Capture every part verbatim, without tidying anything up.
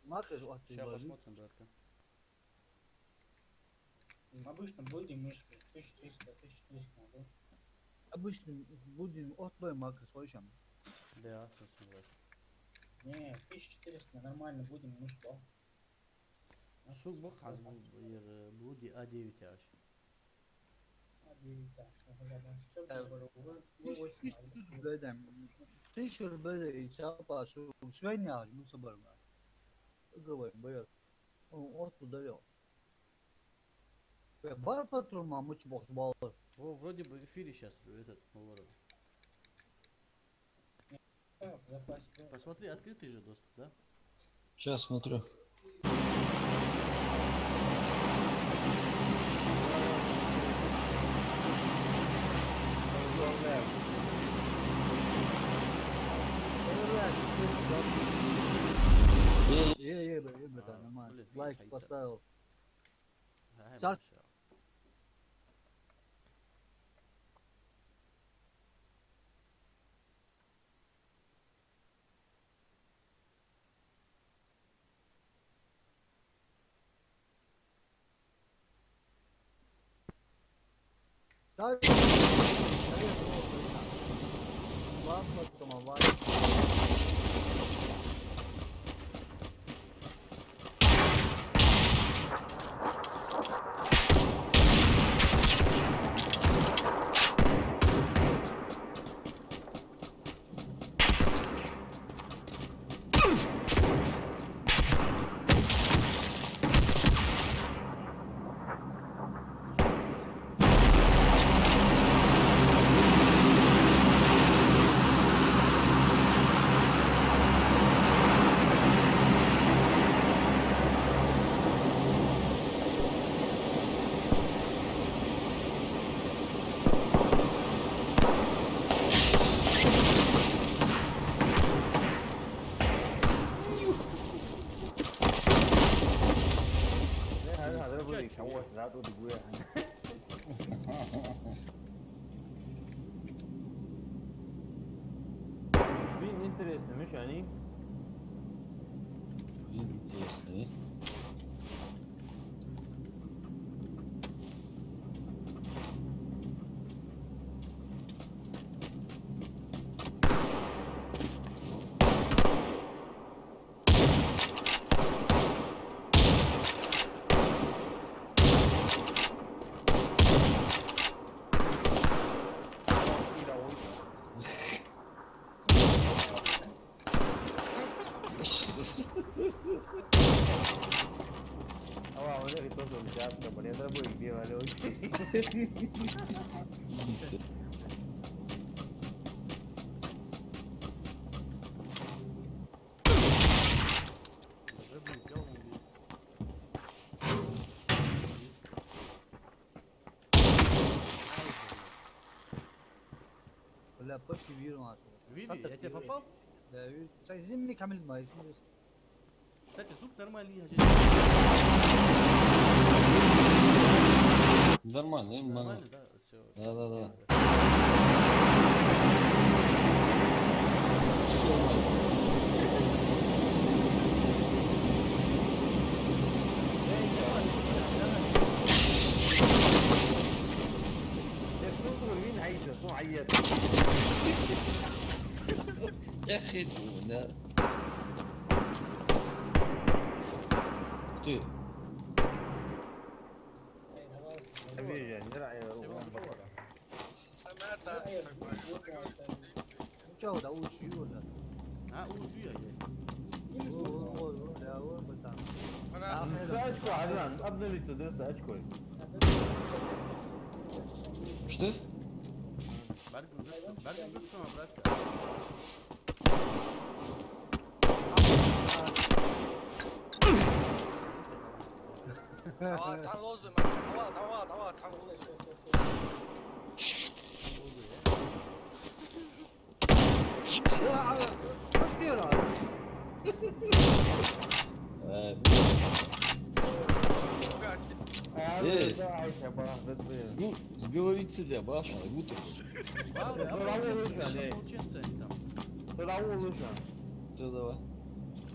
Макрос оттаду. Щас посмотрим, братка. Обычно будем мышки тысяча триста, тысяча триста надо. Обычно будем оттаду макрос, слышишь? Да, я согласен. Не, тысяча четыреста нормально будем мышки. Сога ба хаза бу-, ер, Блуди А девять яхаш. А девять, да, что за бас? Э, Тысяча рублей, да, и цапа, что сегодня аж мы собрали. Игровой боец. О, вот туда лёг. Э, бар патрон, мама, мучи бокс бал. О, вроде бы в эфире щас этот, наверное. Посмотри, открытый же доступ, да? Щас смотрю. Е, е, е, бра-, е, братан, нормально. Лайк поставил. Щас. Блин, интересно, Миша, они? Блин, интересно, э? А, у них тоже взятка, блин, это будет дело, люди. Бля, почти вижу нас. Види, я тебя попал? Да, вижу. Кстати, зимний камень моя, кстати, звук нормальный, я же. Нормально, нормально. Нормально, да? Всё, да, да, да. Всё нормально. Я смотрю, вин айда, ну, айда. Я хит, да. Ты. Вижу, не рай, Ну чё, да, уж ю, да. А, уж ю, я. О, о, о, да, о, братан. Ага. Всё, очко, Адран, обновиться, да, всё, очко. Что? Баргун, баргун, баргун, братка. Давай, цхьан лозу, ман. Давай, давай, давай, цхьан лозу. Э. Э. Сгу-, сговориться, да, башня, как будто. Ладно, ополченцы, ополченцы они там. Всё, давай.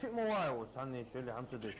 Шиъ ма вай, ва, цхьанне шоайла хӀама ца деш.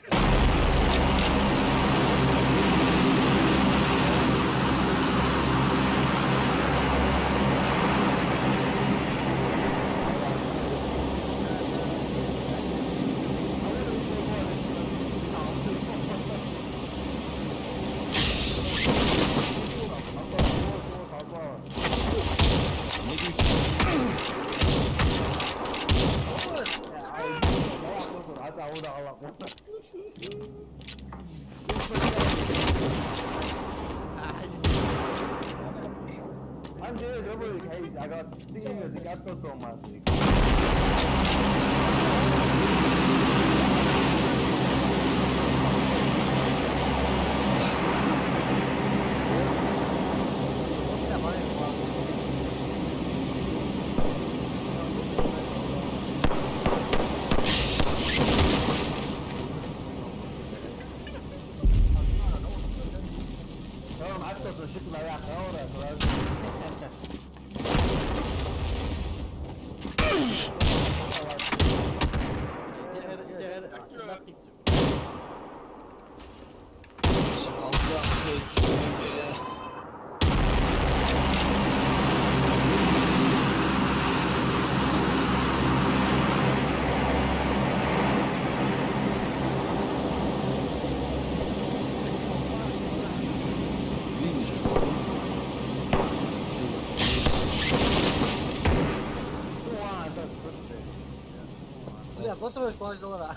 Бля, вот твой класс доллара.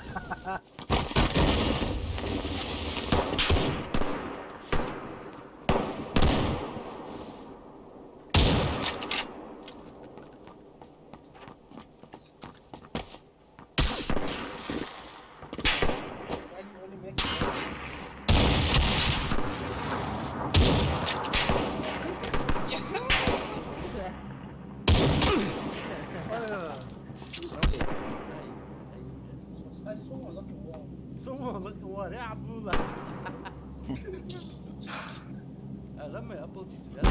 Someone look at what? Yeah, Abdullah. А, за мной, а, получится, да?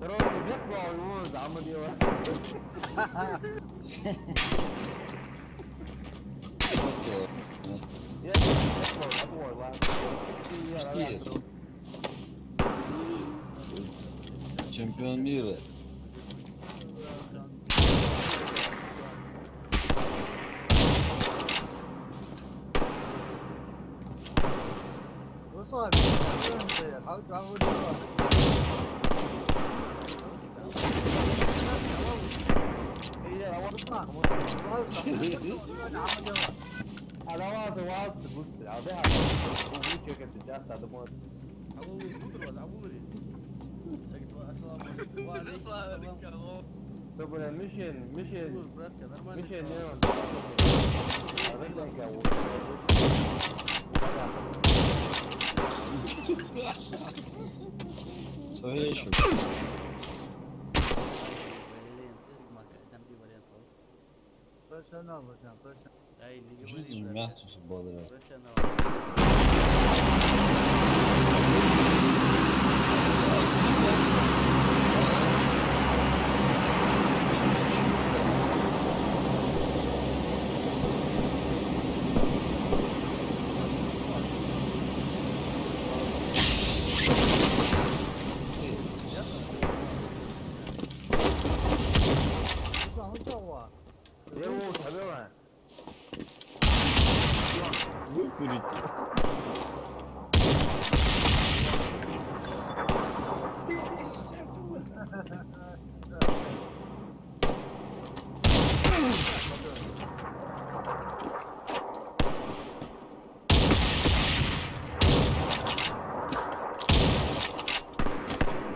Короче, нет, бро, ему замуж делать. Я не знаю, ладно. Чемпион мира. Собере мишень, мишень. Мишень, не он. Совершенно. Профессионал, братан, профессионал. Жизнь мягче, чем бодрая. Профессионал. Курите.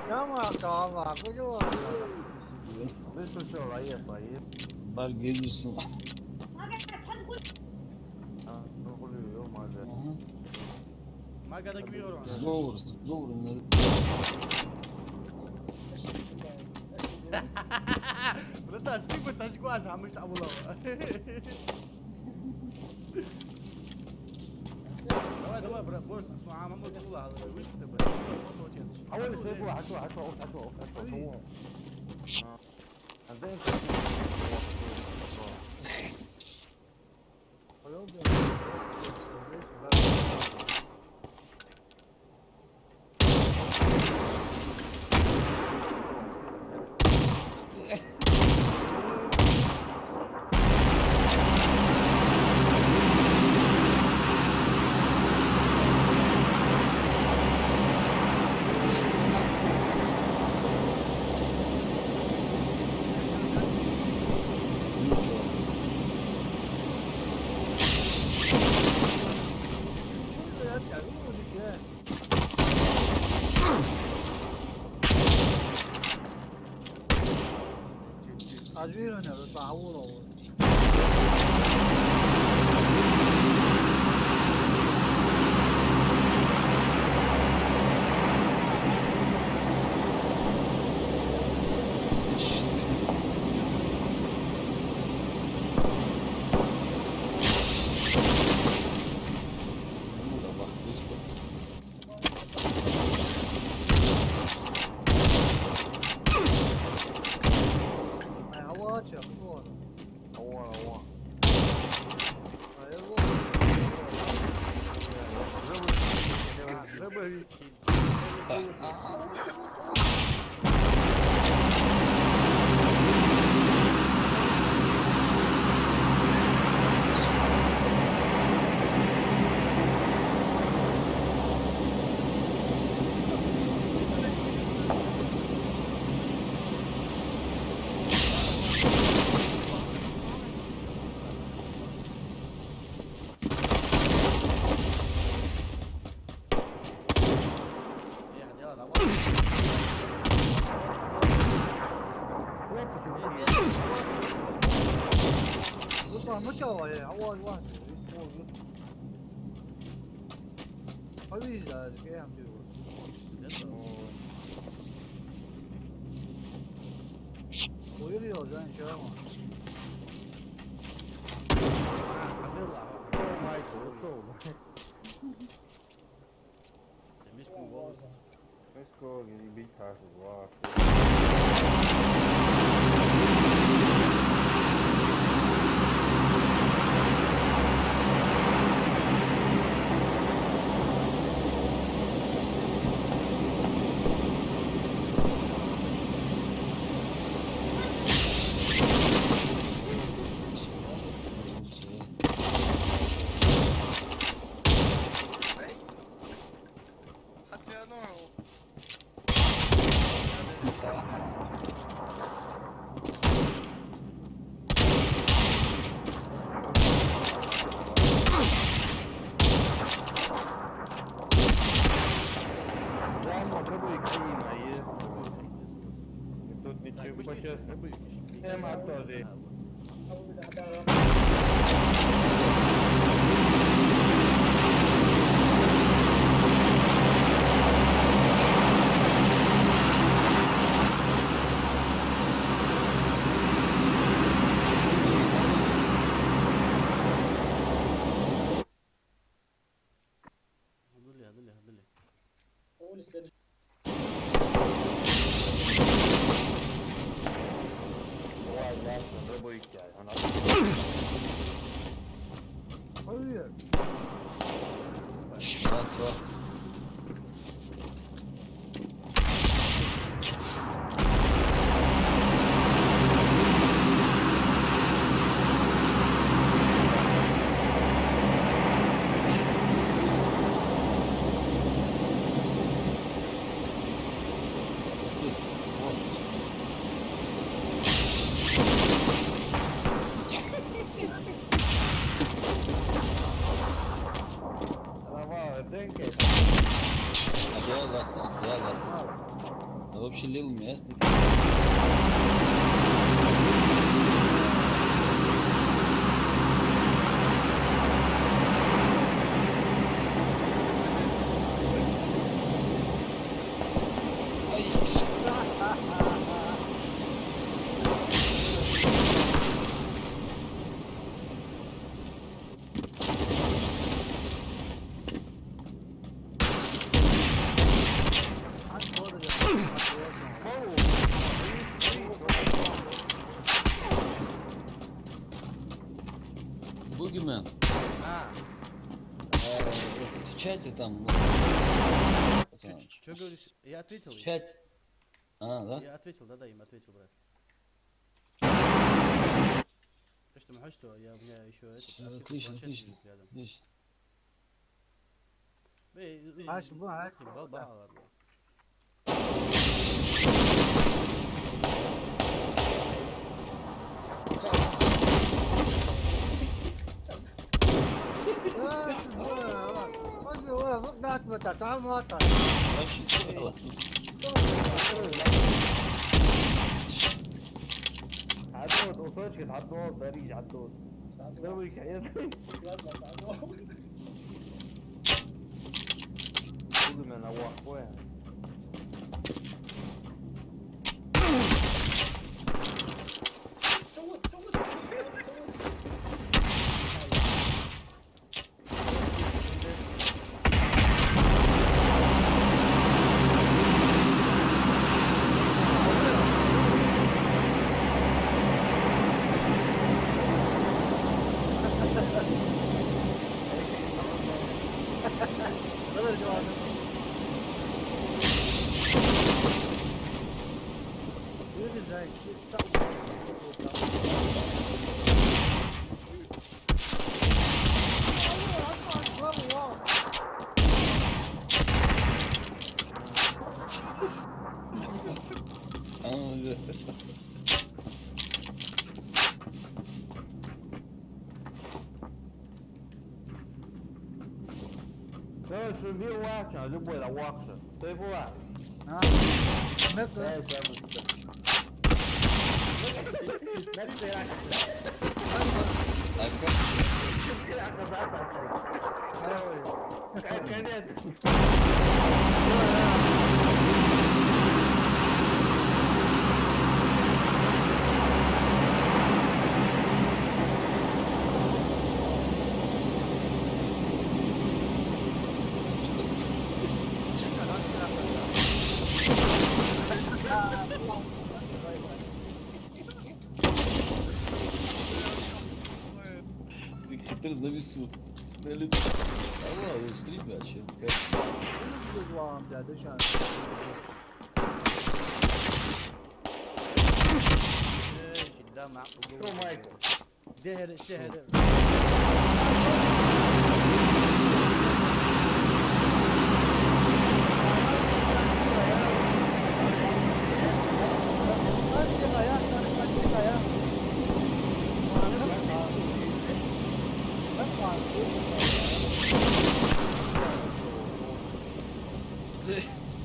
Яма, кама, куҷо. Бису чо, лайя, лайя. Бар гезису. А, ну, хули, ё, мага. Ага. Мага да гвиро. Сговор, сговор, не. Братан, снимай, ташгуаз, а мы что, Абулова. Давай, давай, брат, борс, с мамой мы кула, а вы что, брат? Хьавола, сай, хьачо, хьачо, хьачо, хьачо, хьачо. Руслан, ну чё, э, аваз вахт. Хьавийза, аз кхы хӀама тӀера. Ой. Ой, ё, жан, чё, ма? А, хьавела, а. Майкл, ушёл. Ты миску волос. Миску бить хьажа, ва. Прямо гробы какие мои. Тут ничего, по-честному. Эм, а то здесь. Хьадуле, хьадуле, хьадуле. Ава, тенке. А да, лахтас, да, лахтас. А вообще лил место. Бугимен. А. Э, в чате там, вот, пацаны. Чё, чё говоришь? Я ответил В им. Чате. А, да? Я ответил, да-да, им ответил, брат. Ты что, мы хочешь, что? Я, у меня ещё это, всё, отлично, планшет отлично, рядом. Отлично. Бе, и, и, Аш, бу, аш. Бал, бал, ладно. عدود، وطوشك عدود، بريج عدود. دوي كعيس. Бугимен, а вахве. Короче, убил вахча, любой равахча. Ты его А, мек, да? Эй, сам. Мек, ты рак. А как? Чё ты рак назад оставил? Ой, кон-, конец. Хитрый на весу. На лицо. А ладно, стример, чё? Как? Что, Майкл? Дехер, сехер.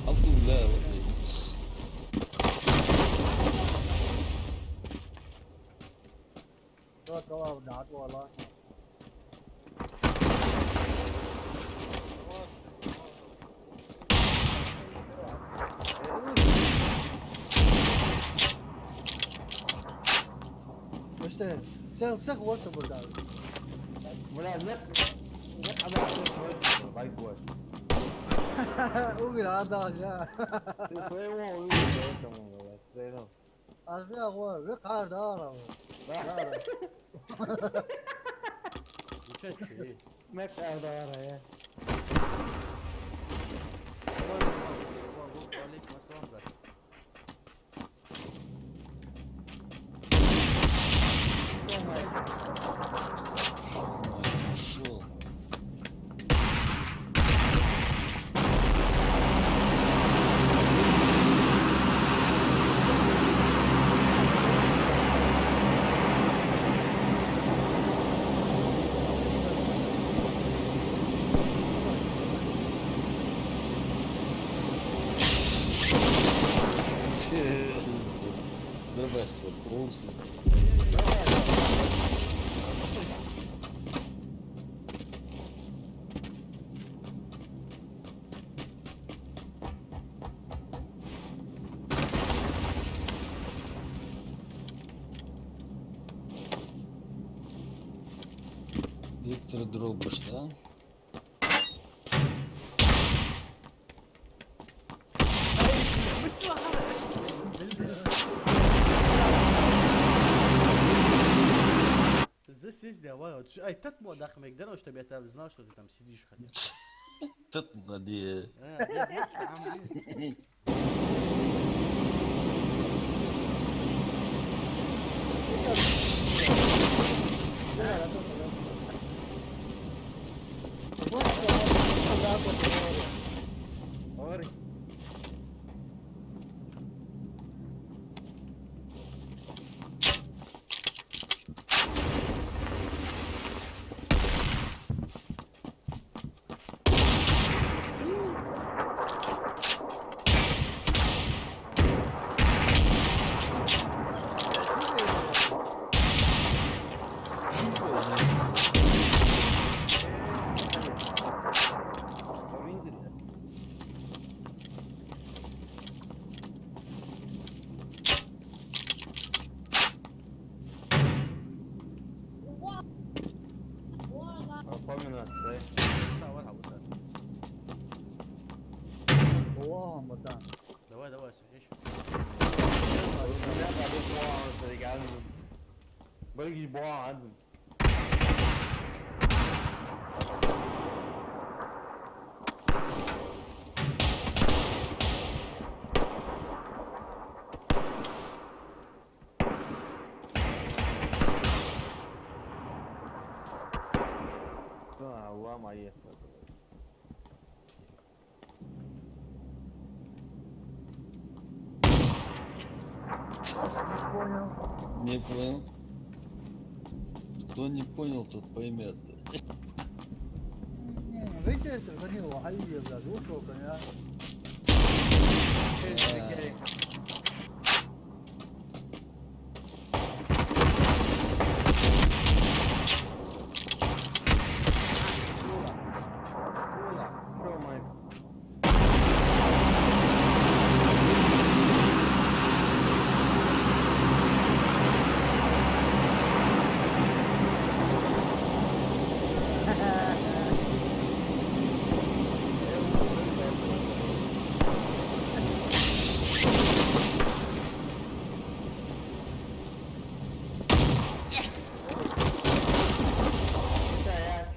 الحمد لله. Got the lava dot, والله. Мишта, сел сах васа бурдал. Бля, нет, нет, она, байк вот. Угля, а, да, да. Ты своего увидел, поэтому, бля, стрельнул. Аз вегӀа вар, векх хьар дара. Дара. Ну чё, чё? Мекх хьар дара, я. Валейкум ассалам, брат. Вася, полностью. Виктор Дробыш, да? Здесь есть, давай. Вот, ай, тот мой дах мег, да, ну, чтобы я там знал, что ты там сидишь, хотя. Тот, надеюсь. А, да, да, там, да. Помню, да. Давай, давай, Сергеич. Бергиш боагӀа. Да, лама есть. Не понял. Не понял. Кто не понял, тот поймёт. Не, ну, видите, это за него, а видео, блядь, ушёл, конечно. Итак, я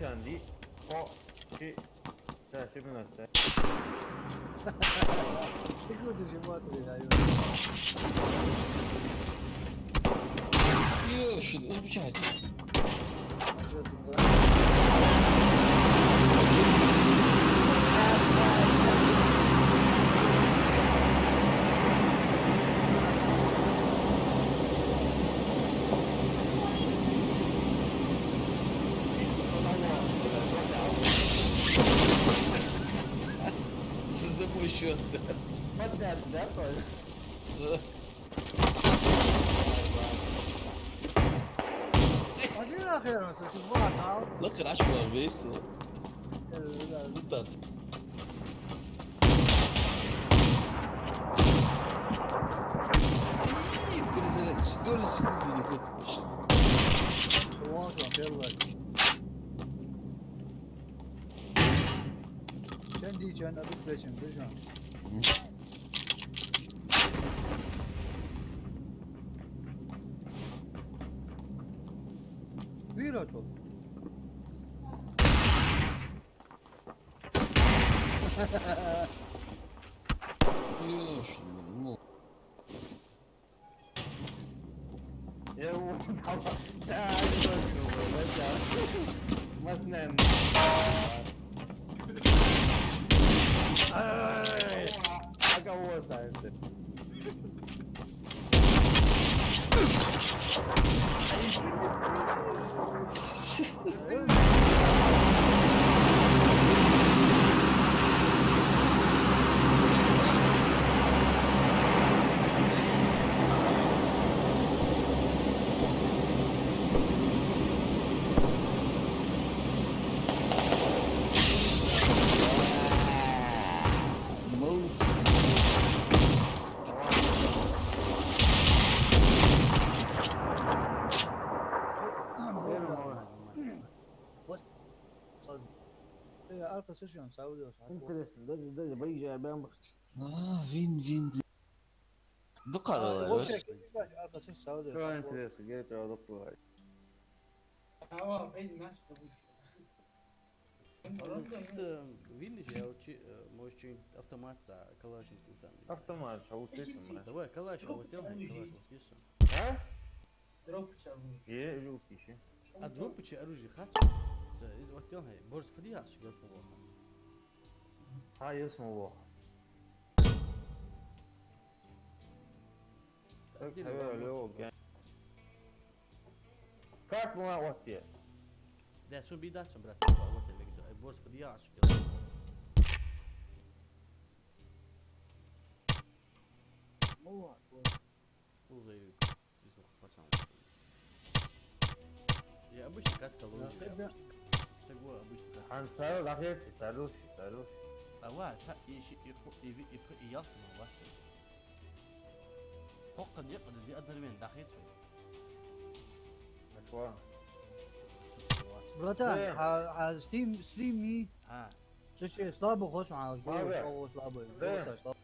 чанди. О, чи. Сейчас, шибин отца. Секунду, же матери, да, ё. Ё, что, ну, почему? За мой счёт. Подняться, да, Коль? Да. Пошли нахер, он тут два отдал. Нахер, а что, весь? Э, да. Ну так. И перезаряд, что ли, секунды не хватит вообще? Вон же он, первый. Чан ди, чан обеспечен, бежим. Вира тут. Ёшкин, ну. Я его, да, да, да, да, да. Маснен. Ай! А кого, Санстер? Интересно, даже, даже бои же бам. А, вин, вин, вин. Дукха а, дала, вообще, вообще, интересно, герпера дукха. Ава, вин, наш. Ну, чисто винишь, я вот чи-, э, может, что-нибудь автомат, а, калашников там. Автомат, а вот это, мать. Давай, калаш, а вот это, калаш, вот это. А? Дроппача оружие. Е, жуткий ещё. А дроппача оружие хац? Из оттел хай. Борз фадия, а сугас ма лоха. А, ес ма лоха. Так, алло, алло, га. Как была оттел? Да, су бида, су, брат, оттел, мегда. Ай, борз фадия, а сугас. Ой, ой. Уже из пацан. Я обычно катка ловлю, я обычно. Всего обычно катка. Хан сару дахец, сару, сару. Ава, ца, и ши, и ху, и ви, и пхи, и ялсмала вац. Хокка не, и ви одновременно дахец. Нашла. Братан, а, а стрим, стрим и... А. Слушай, слабо хочешь, а, слабо, слабо.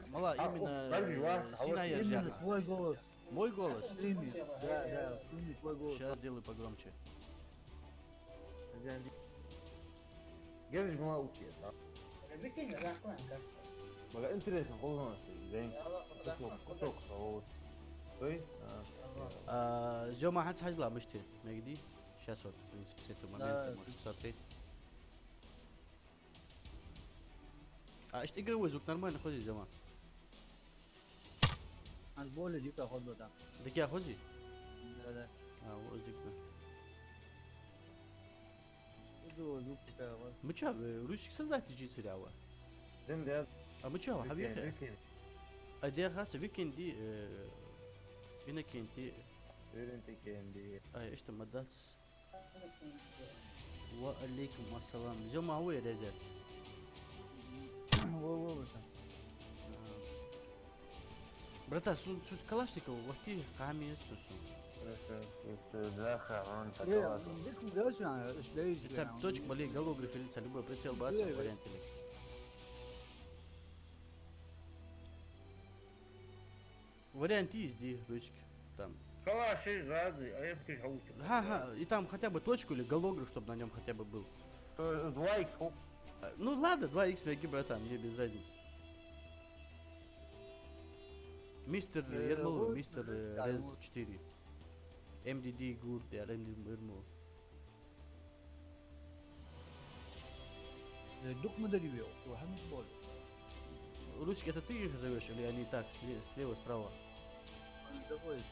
Мала именно, э, сина я именно свой голос. Мой голос? Стрими, да, да, стрими твой голос. Щас сделаю погромче. Герж мала учи, да? Бала интересно, холгана сей, ден. Кусок, кусок, вот. Той? А. А, Зёма, хьанца хьажла мышти, мегди? Щас вот, в принципе, с этого момента можешь посмотреть. А, ишта игровой звук нормально хозий, Зёма? Аз более дика хоза, да. Дика хозий? Да, да. А, вот дика. Игровой звук такая вот. Мича, э, русский создать жицирява? Дин, да. А мича, а вихе? Викин. А де хаца викинди, э, иннокенти. Иннокенти. А, ишта ма дацас. Ва алейкум ассалам. Зёма, вай резер. Во, во, во, там. Брата, су, су Калашников, вот ты, камень, су, су. Э, э, э, да, ха, он так. Э, вот. Здесь не дальше, а, если... Это точка, более голограф или любой прицел, бас, вариант или. Вариант есть, ди, ручки. Там. Калаш есть разные, а я бы хотел. Ага, и там хотя бы точку или голограф, чтоб на нём хотя бы был. Э, два икс сколько? А, ну ладно, два икс меги, братан, мне без разницы. Мистер, э, Ермолов, вот, мистер, э, да, Рез вот. Четыре. М Д Д Гурт, я М Д Д Ермолов. Э, дук ма дари вел, то хьанаш боли. Ручки, это ты их зовёшь или они так, сле-, слева, справа? Он заходит.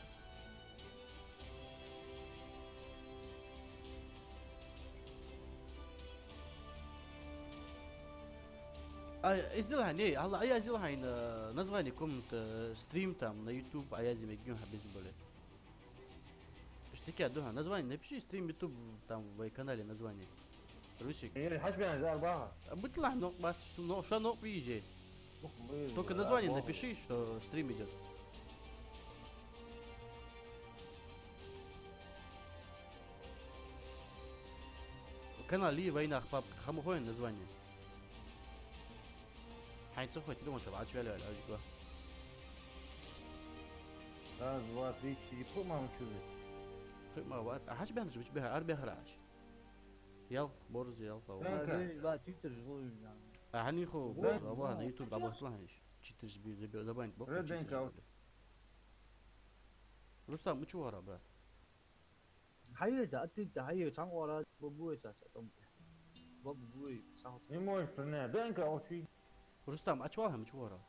А, сделай, не, алла, а я сделай, э, название комнаты, э, стрим там на YouTube, а я зиме гюн хабиз боли. Штыки, духа, название напиши, стрим YouTube, там, в канале название. Русик. Или хаш бян зар баха. А будь ла, но, бат, но, шо но вижи. Только название напиши, что стрим идёт. Канал ли войнах пап, хамухой название. Хьайна ца хой, тидам шо баьча ваьлла ваьлла, аж го. Раз, два, три, четыре, пхуъ ма чузи. Пхуъ ма вац, а хьач бяхаш, вич бяха, ар бяхара хьач. Ялх, борз, ялх, ава. Да, да. Два, три, четыре, жло, жло. А хьани хо, да, борз, ава, да, на YouTube, да, борз, ла хьаниш. Четыре жби, жби, добавить, бок, четыре жби. Рустам, мы чего, брат? Хьайра, а ты, ты хьайра, цхьан оагӀора бабуй цаца, там. Бабуй, сахал. Не можешь принять. Д Н К учи. Рустам, а чё вам, чё вара?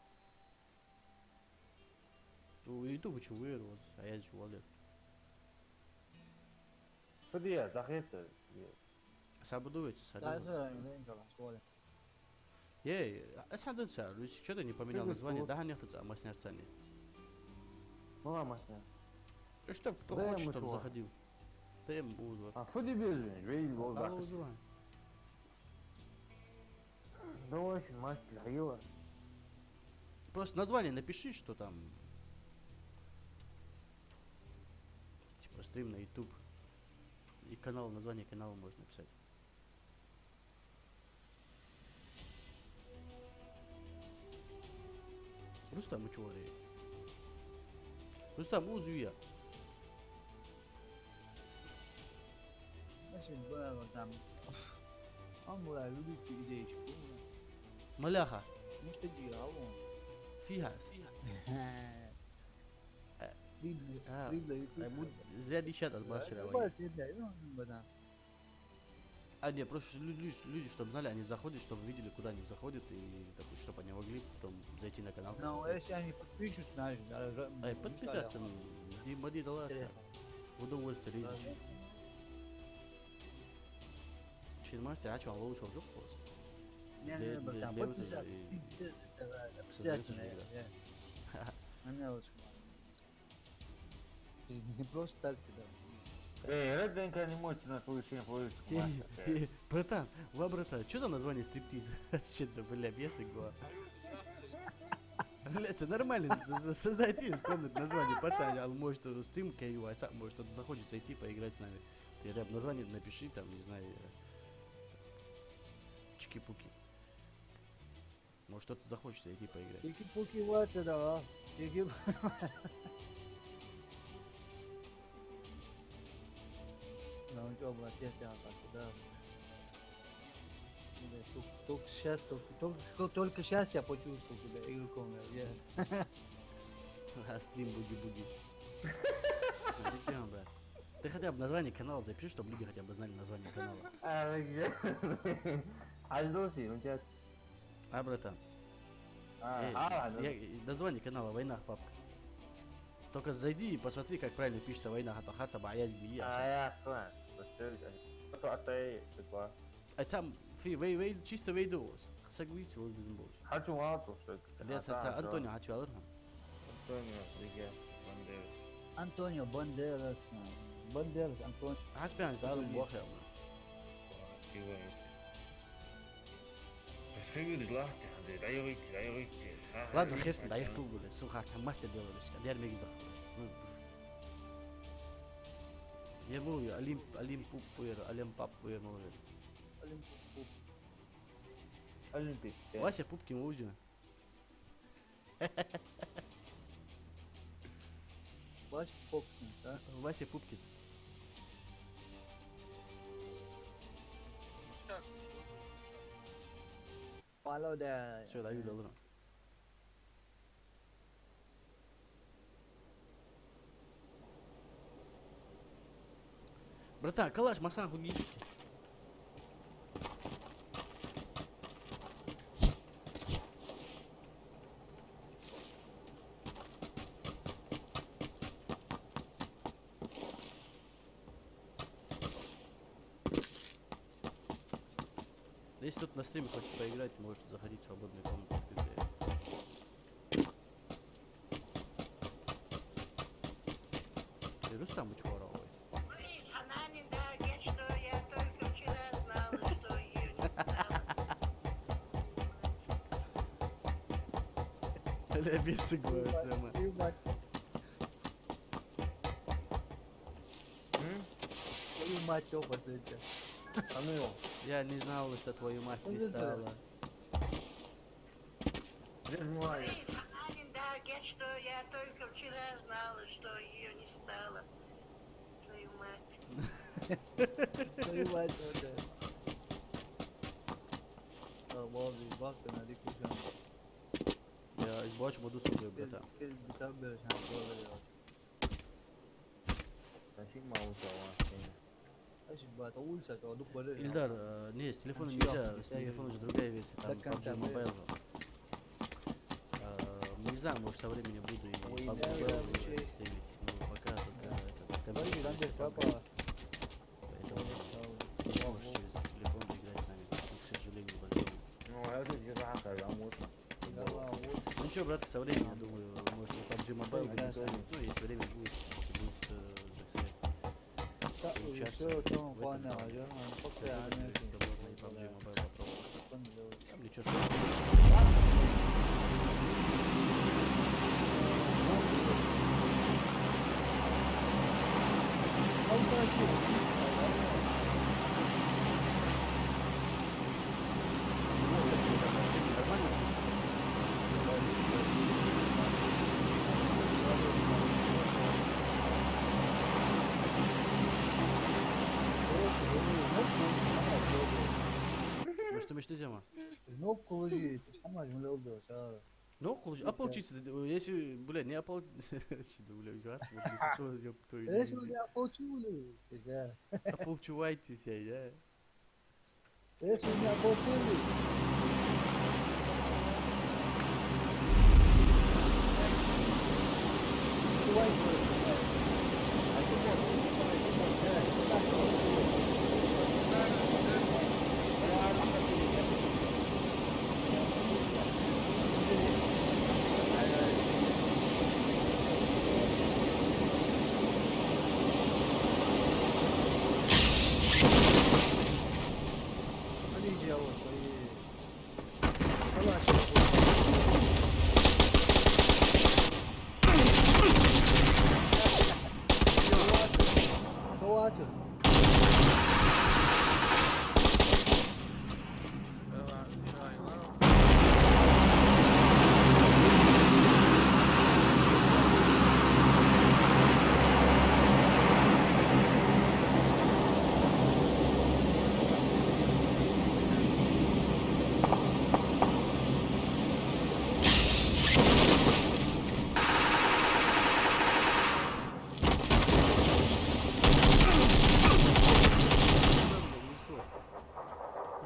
У, иду, почему вы, вот, а я чё валер? Подъезд, да, это, э. Сабуду ведь, сабуду. Да, это, Д Н К, школе. Ей, а сам дон цар, Русик, чё ты не поменял название? Да, не хтыца, а маснер цани. Ну, а маснер. И чтоб кто хочет, чтоб заходил. Т М узор. А, фу, ты без меня, видел, да. Узор. Да очень мастер, а его. Просто название напиши, что там. Типа стрим на YouTube. И канал, название канала можно написать. Рустам, чу варе? Рустам, уз вия. Значит, было там. Он была любит идеечку. Маляха. Ну что делал он? Фига. Фига. Э, Сильный, а, сильный. Э, буд-, зря десять от вас вчера. Да, ну, да. А, не, просто лю-, лю-, люди, чтобы знали, они заходят, чтобы видели, куда они заходят, и, допустим, чтобы они могли потом зайти на канал, посмотреть. Ну, если они подпишутся, значит, да, за-, Ай, ну, подписаться, что, м, ди-, мади дала ца. Интересно. В удовольствие лезешь. Да, да. Шин мастер, а чё, он лучше уже просто? Не, не, не, братан, подписаться. Обязательно, да. Обязательно, да. Мне лучше. Не просто так ты, да. Эй, Red Bank не можете на получение получится. Братан, ва, братан, чё за название стриптиз? Что-то, бля, бесы го. Бля, это нормально, с-, с-, создайте из комнат название, пацаны, а может, э, стрим каю, а сам, может, кто-то захочет зайти поиграть с нами. Ты рэп название напиши, там, не знаю, э, чики-пуки. Может, кто-то захочет зайти поиграть. Чики-пуки, вот это, а. Чики-, Да, он чё, блядь, я тебя так, да. Бля, только, только щас, только, только, только щас я почувствовал тебя игроком, я. А стрим буди-буди. Ну, ты чё, брат? Ты хотя бы название канала запиши, чтобы люди хотя бы знали название канала. А, ну, а что ты, ну, тебя А, братан. А, э, а, ладно. Я, э, название канала «Войнах папка». Только зайди и посмотри, как правильно пишется «Войнах», а то харца баязби я. А, я понял. Просто, э, а то, а то и такое. А там фи-, вай, вай, чисто вай дуос. Согласен, вот без больше. Хочу мало то, что. А я, а, ца, ца, да. Антонио, хочу алар. Антонио, Лига, Бандерас. Антонио Бандерас, а, Бандерас, Антонио. А, ты, да, Антонио. Плохо, я, бля. Чего это? Ладно, хер с ним, дӀаяхийтал гуле. Су хац, хьа мастер делалуш, дер мегаш даха. Ну, я муви, Олимп, Олимп Пуп пуэр, Олимп Пап пуэр муви. Олимп Пуп. Олимпик, да. Вася Пупкин узю. Вася Пупкин, да? Вася Пупкин. Палода. Всё, даю доллар. Братан, калаш массанахьа хургйолаш. Если кто-то на стриме хочет поиграть, можете заходить в свободную комнату в ПП. Э, Рустам, вы чё воровали? Блин, она не дает, что я только вчера знала, что её не стало. Бля, бесы глаза, Ма. М? Твою мать, Тёпа, ты чё? А ну его. Я не знал, что твою мать не стало. Блин, она не дает, что я только вчера знала, что её не стало. Твою мать. Твою мать, вот это. А, Валди, бахта на дикушан. Я из бачу буду супер, братан. Без, без беса берешь, а, Валди. Значит, мало того, а, Ильдар, э, не, с телефона нельзя, с телефона же другая версия, там пабджи Мобайл же. Э, не знаю, может, со временем буду и пабджи Мобайл буду стримить, но пока только этот, компьютер. Поэтому не можешь через телефон играть с нами, к сожалению большому. Ну, а это где-то, а, там вот. Ну чё, брат, со временем, я думаю, может, и пабджи Мобайл будем ставить. Ну, если время будет, если будет, э, так сказать, получаться. Всё, в этом плане, а, я, ну, пока я не очень свободно и пабджи Мобайл попробовать. Там ничего страшного. Нормально слышно? Мишта зема? Ноккхалужи, хамаш мулел до, ца. Ноккхалужи, ополчиться, да, если, бля, не опол-, щи, да, бля, ужас, вот, если что, ёб твою. Если не ополчу, бля, да. Ополчивайтесь, я, я. Если не ополчили.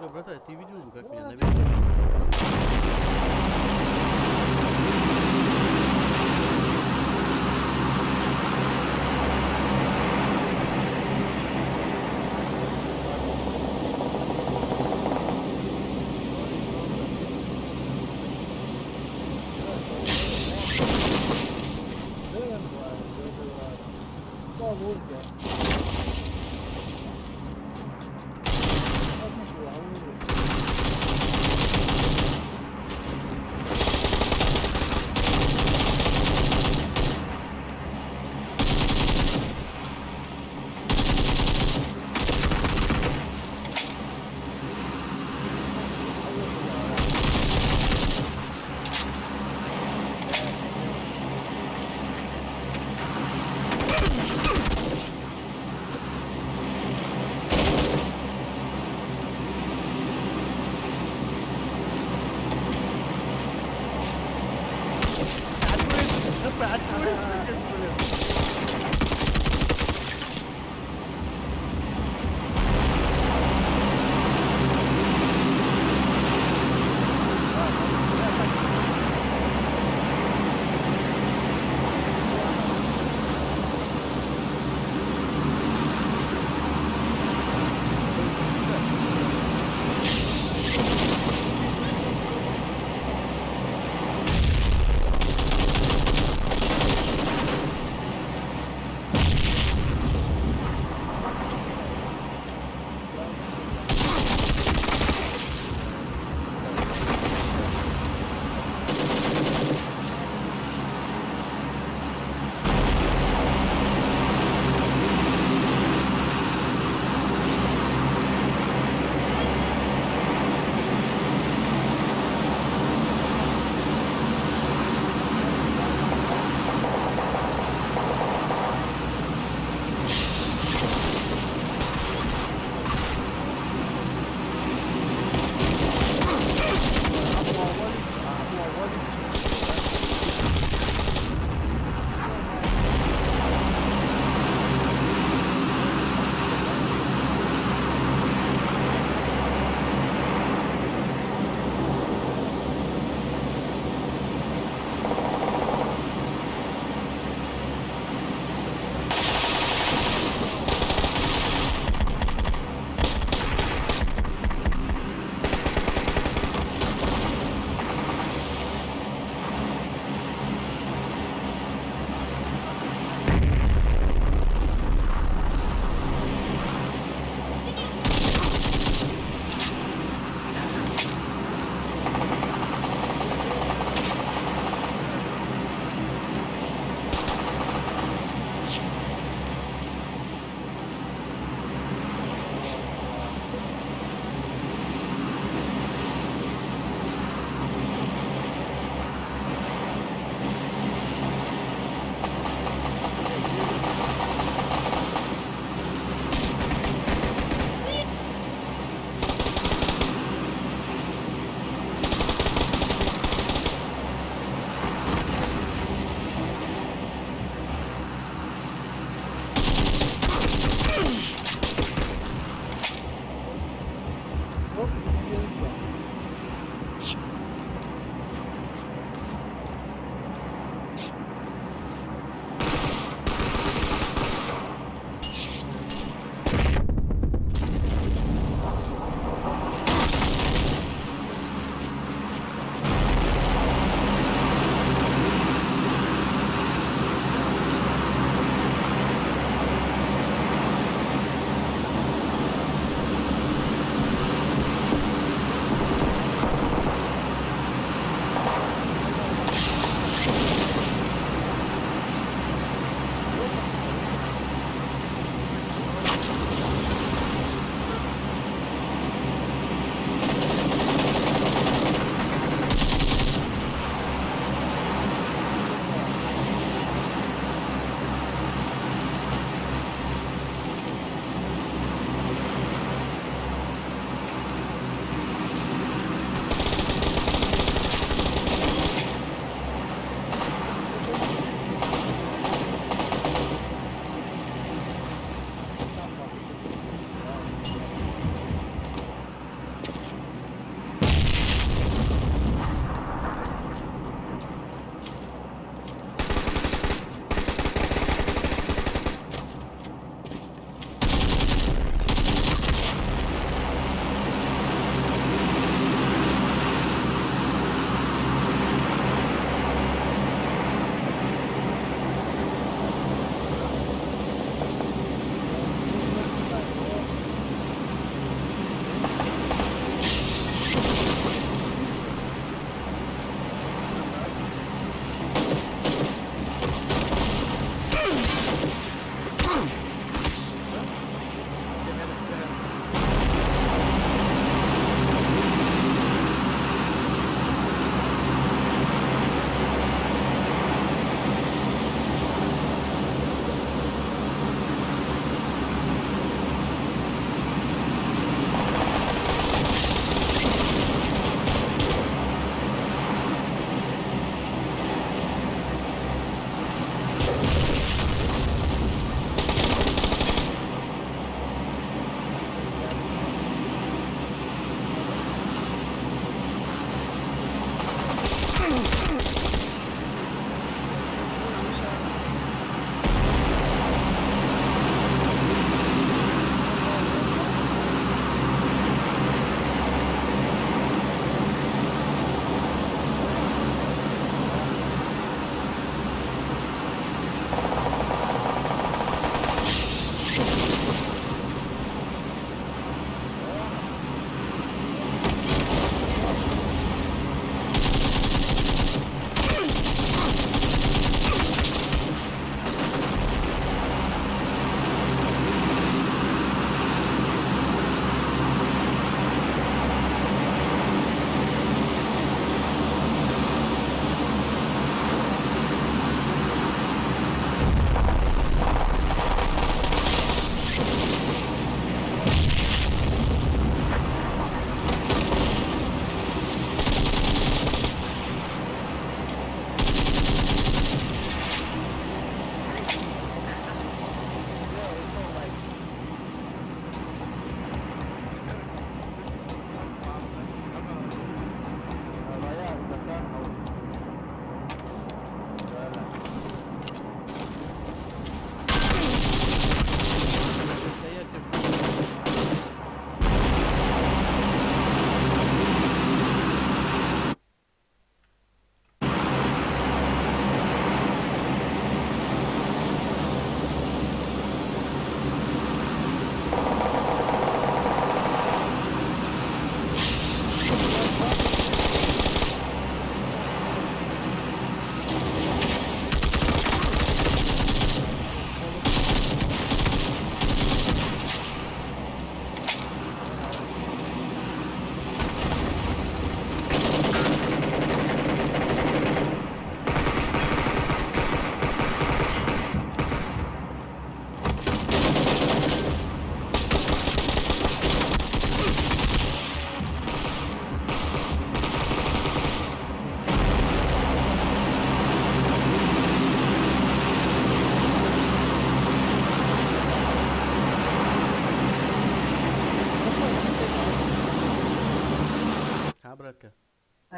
Бля, братан, ты видел, как меня наверх?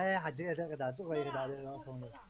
Э, хьа де дагадоагӀа, цӀагӀа дагадоагӀа, дагадоагӀа.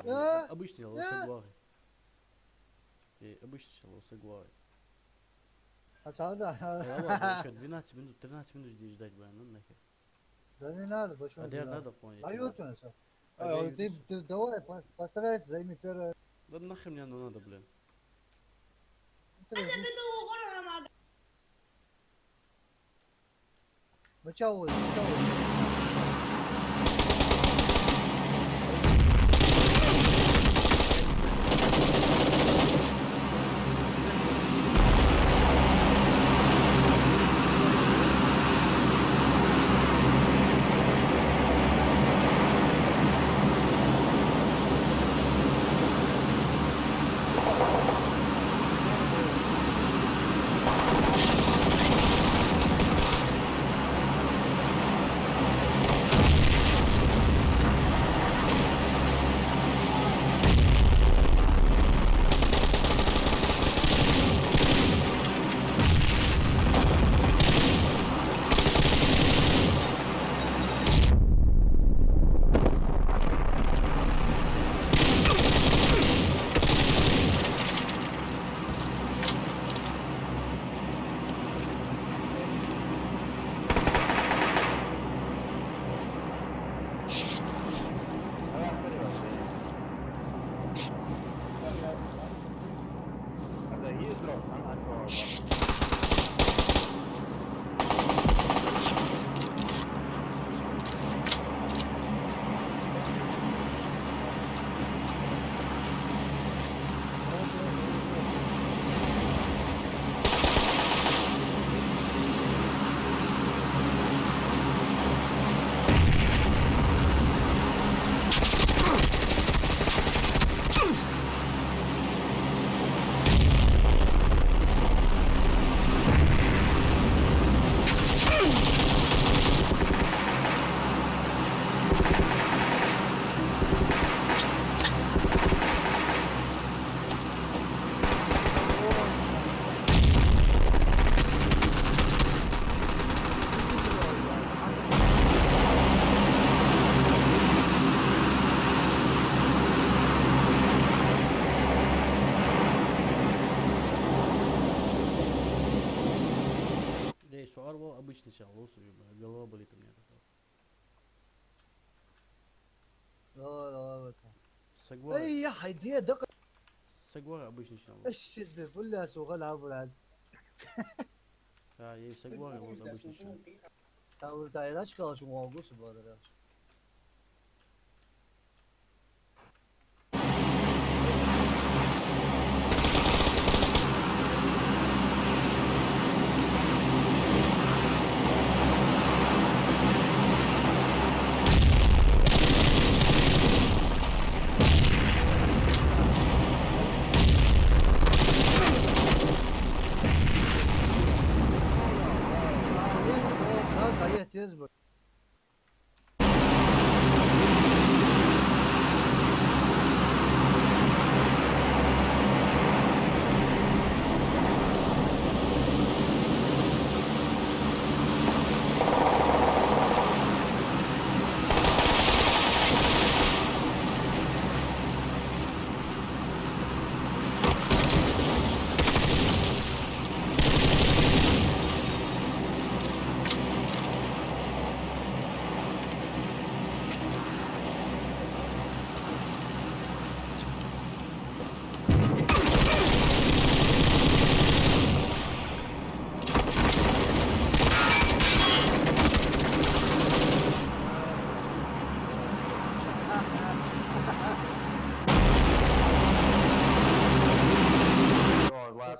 Э? Обычный лоса Э? гуахи. Э, обычный лоса гуахи. А цалда? Ещё двенадцать минут, тринадцать минут здесь ждать, блин, ну нахер. Да не надо, почему А не дер надо? надо, понял. А ёлки у нас. А Ай, я ты, ты давай, по- постарайся, займи первое. Да нахер мне оно надо, блин. Подожди. Моча улица, моча улица. Дей, со арвал обычный ча лоса, голова болит у меня от этого. Давай, давай, братан. Сагвар. Эй, я хайди, да. Сагвар обычный ча лоса. Эш, да, бля, сука, да, брат. Да, ей сагвар лоса обычный ча. Там, да, иначе калаш, могу субадараш.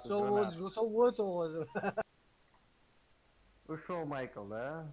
Со вот, со вот, со вот. Ушёл Майкл, да?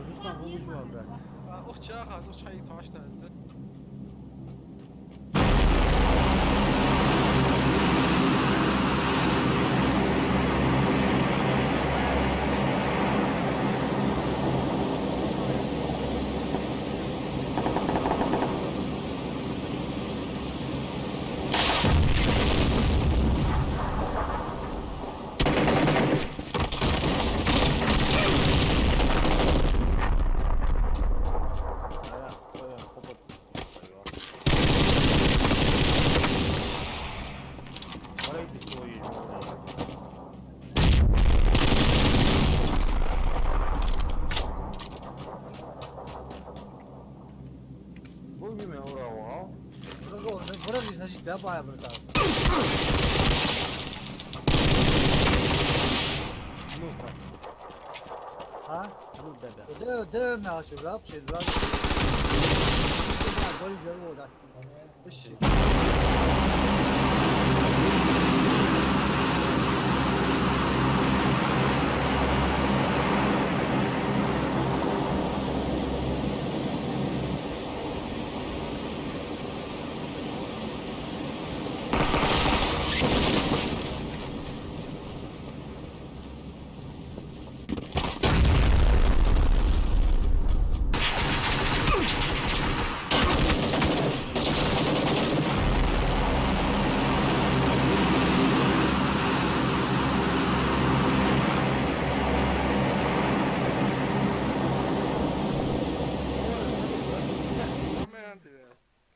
Рустам, хӀун луш ва, брат? А, ух, чаха, ух, чай, цхьа штанга. Враги, значит, да, бая, братан. Ну-ка. А? Ну, да, да. Да, да, на, что, вообще, два. Два, два, два, да.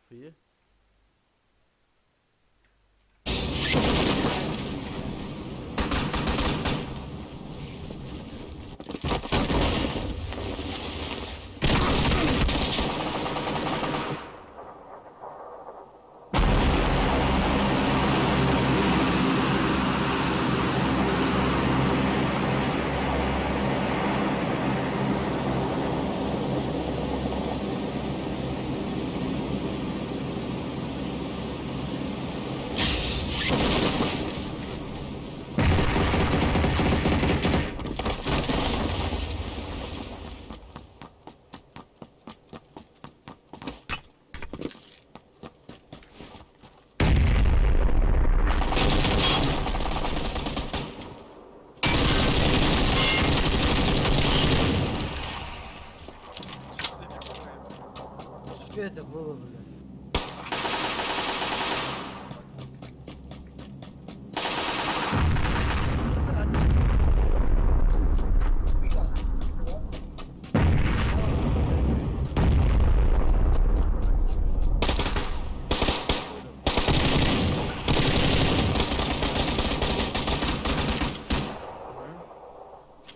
Фу я? Что это было, блядь?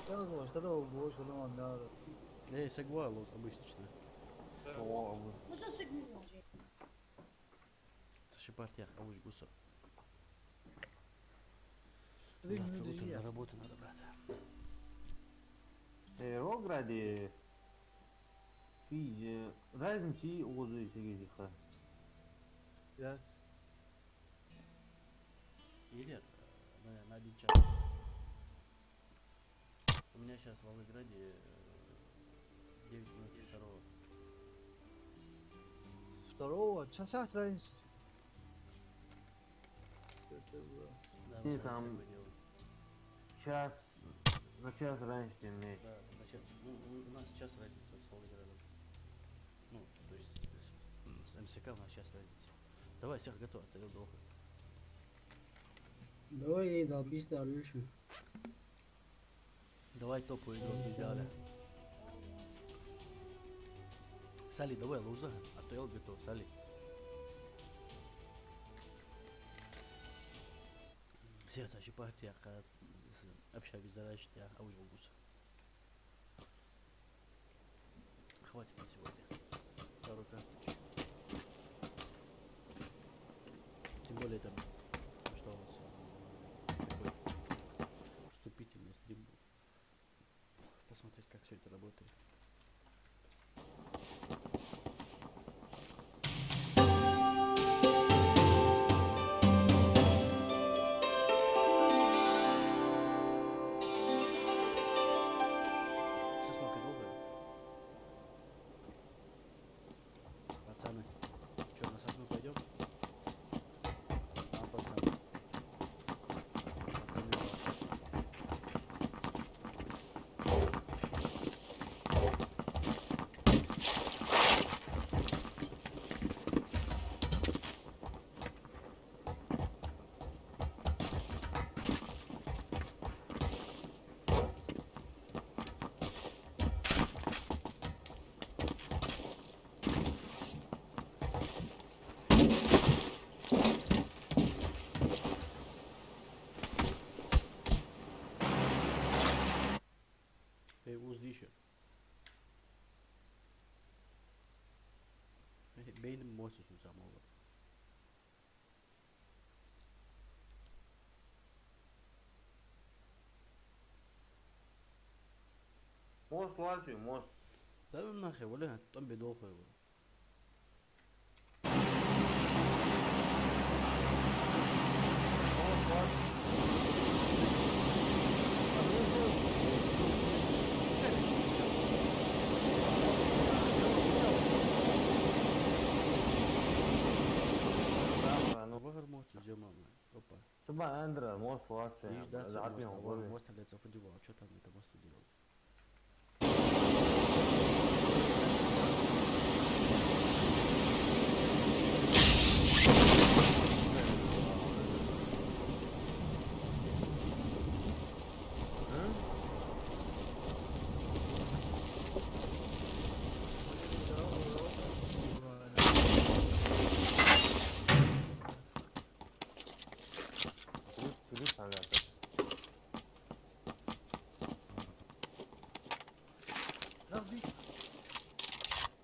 Здорово, здорово, здорово, здорово. Э, саг ва ловз обычно. О, а вот. Ну, что саг не может? Ца ши партия хавуж гуса. Завтра утром на работу надо, брат. Э, Волгограде фи-, э, разница и озы сегедиха. Яц. Или, э, на, на один час. У меня щас в Волгограде, э, девять минут второго. Второго? Часа разница? Что это было? Да, не, вот там такое дело. Час, на час раньше, чем мне. Да, на час. Ну, у, у нас час разница с Волгоградом. Ну, то есть с, с М С К у нас час разница. Давай, всех готов, ты долго. Давай, я долбись дальше. Давай топовую игру сделали. Сали, давай ловза, а то я готов, Сали. Сердце, ещё партия, ка-, с-, общаюсь, дальше, я, а уж могу. Хватит на сегодня. Пару карточек. Тем более там, что у нас, э, такой вступительный стрим был. Посмотреть, как всё это работает. Мост из цу заман. Мост лоархӀаш, мост. Да ну нахер, вале, тӀом бе долхой вале. Вахар мост из, ё-мама. Опа. Цу бан Андра, мост лоархӀаш. Ишта дац, мост, мост лоархӀаш, мост лоархӀаш, фу дувал, чё там это мост делал?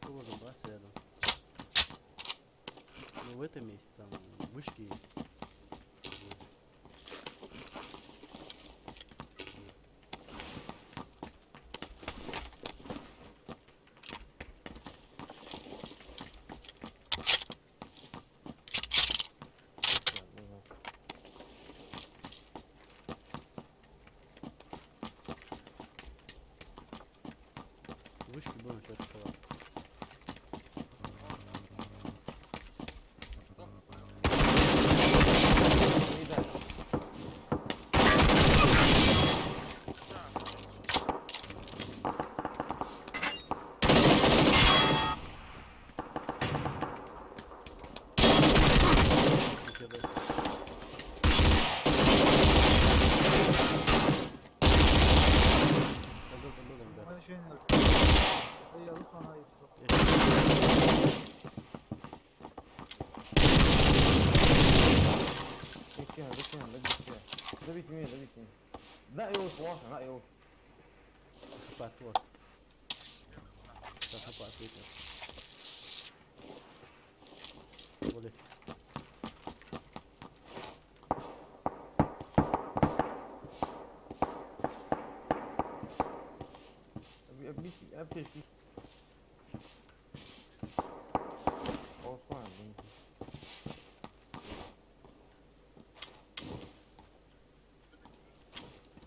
Тоже бац рядом. Ну, в этом месте, там вышки есть. Вышки будем сейчас открывать. Машина. Эй, я Руслан, ай, что? Зачем, зачем, зачем? Давите меня, давите меня. Да, его плохо, да, его. Хапать вот. Да, хапать вот. Болит. Объясни, аптечки. Осман, блин.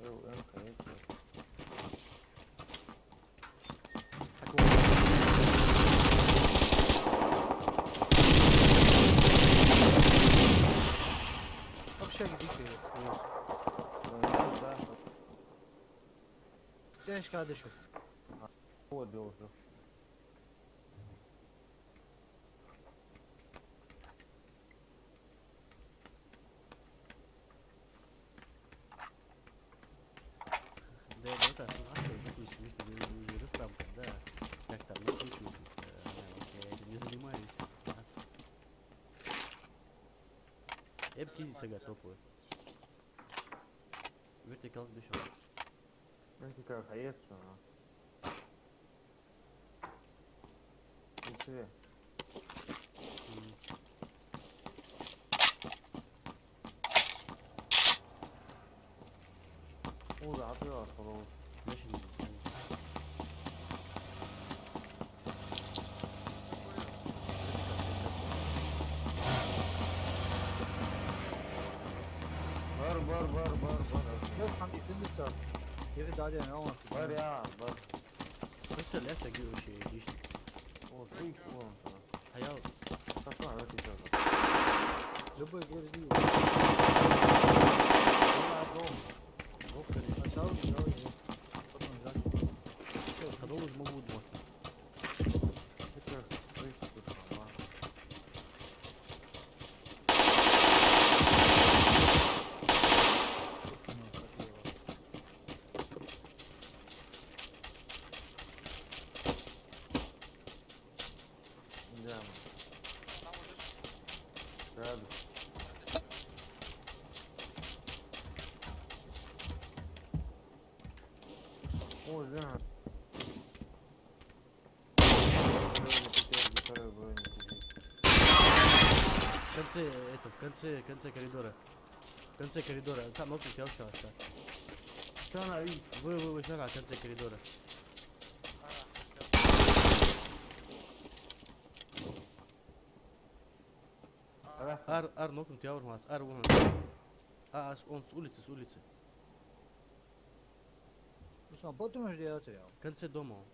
Ё, М К, М К. Вообще, где ты? Минус. Да, да, да. Тяжко дышу. Вот, да, уже. Да, да, да, ну, а что, допустим, если вы, вы, вы там, да, как там, ну, кручу, э, она, вот я этим не занимаюсь. Эп кизи сага топлый. Вертикал дышал. Вертикал хаец, а. Ничего. О, да, ты вас, пожалуйста. Машина. Бар, бар, бар, бар, бар. Yok, hani, sen de çağır. Geri daha diyelim, ama. Бар, я, бар. Представляешь, такие вообще есть. О, ты их вон там. А я вот. Сосна, да, ты чё? Любой гвозди. Я дом. Вот, конечно. Сначала взял его. Потом взял. Всё, ходов уже могу два. Это, в принципе, нормально. Да. Рядом. О, да. Второй, второй, второй бронь. конце, это, в конце, конце коридора. В конце коридора. Там нокнуть я ушёл, что? Что она видит? Вы, вы, вы, что она в конце коридора? Ар, ар нокнуть я урмас, ар урмас. А, а, с-, он с улицы, с улицы. Ну, сам потом жди, я терял. В конце дома он.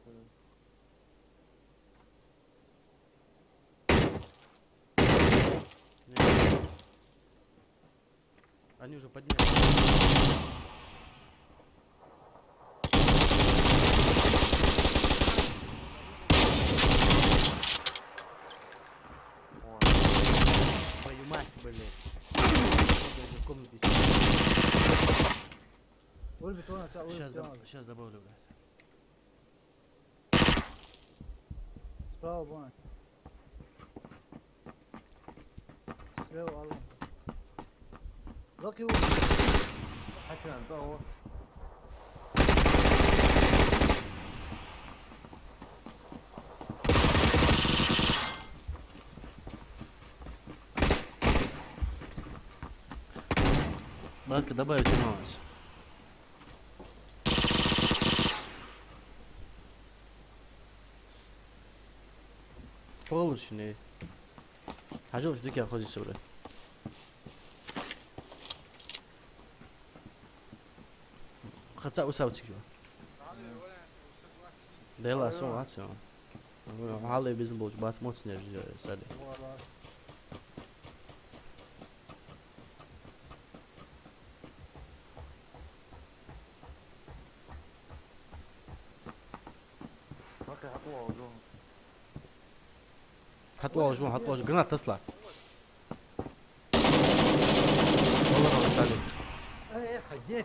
Нет. Они уже поднялись. Твою мать, блядь. В комнате сидит. Сейчас доб-, сейчас добавлю, блядь. Справа, бан. Слева, Алан. Лаки у. Хасан, да, вот. Братка, добавить не надо. Фоллер шине. Хьажал, уж дика хоза йиса вара. Хаца усав цигва. Дела сон вац, ё. Хьале бизнес болча бац моц нерж сали. Окей, хьатӀавоагӀа жон. ХьатӀавоагӀа жон, хьатӀавоагӀа жон. Граната тасла. Валлахь, Сали. Э, э, ходи.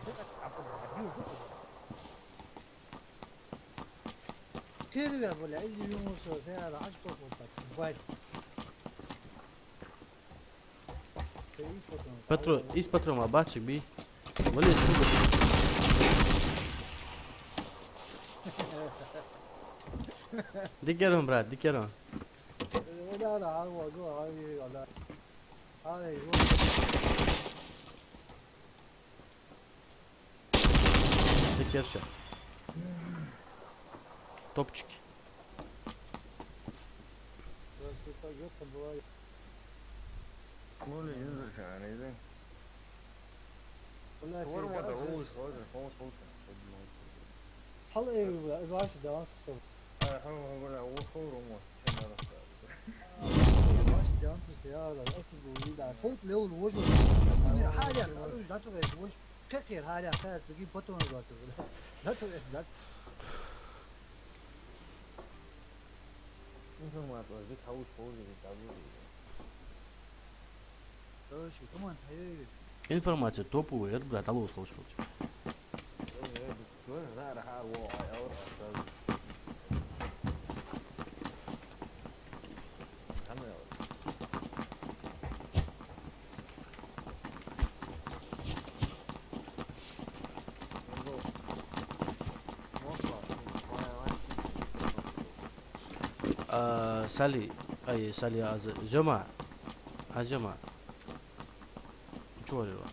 Кирве, бля, иди, Юнус, я, аж тот вот так, бать. Патро-, из патрона бацик би. Вали, сука. Дикерон, брат, дикерон. Дикерша. Топчики. Ну, не, не, не, не, не. Блядь, форма да, лучше, лучше, лучше, лучше. Хьал, э, бля, из ваще баланс ксал. А, хьал, хьал, бля, лучше форма, чем надо. Ваще баланс, я, да, это был, да. Хоть левый вожу. Хьаря, да, да, да, вожу. Кхе-кхе, хьаря, хьаря, дуги патроны дӀатӀа, бля. ДӀатӀа, э, дӀатӀа. Информация, вид хьалуш хожи, вид хьалуш. Короче, команда, э, э. Информация топовая, бля, хьалуш хожи. Э, э, э, э, э, э, э, э. А, Сали, ай, Сали, а, З-, Зёма. А, Зёма. Чё говорила?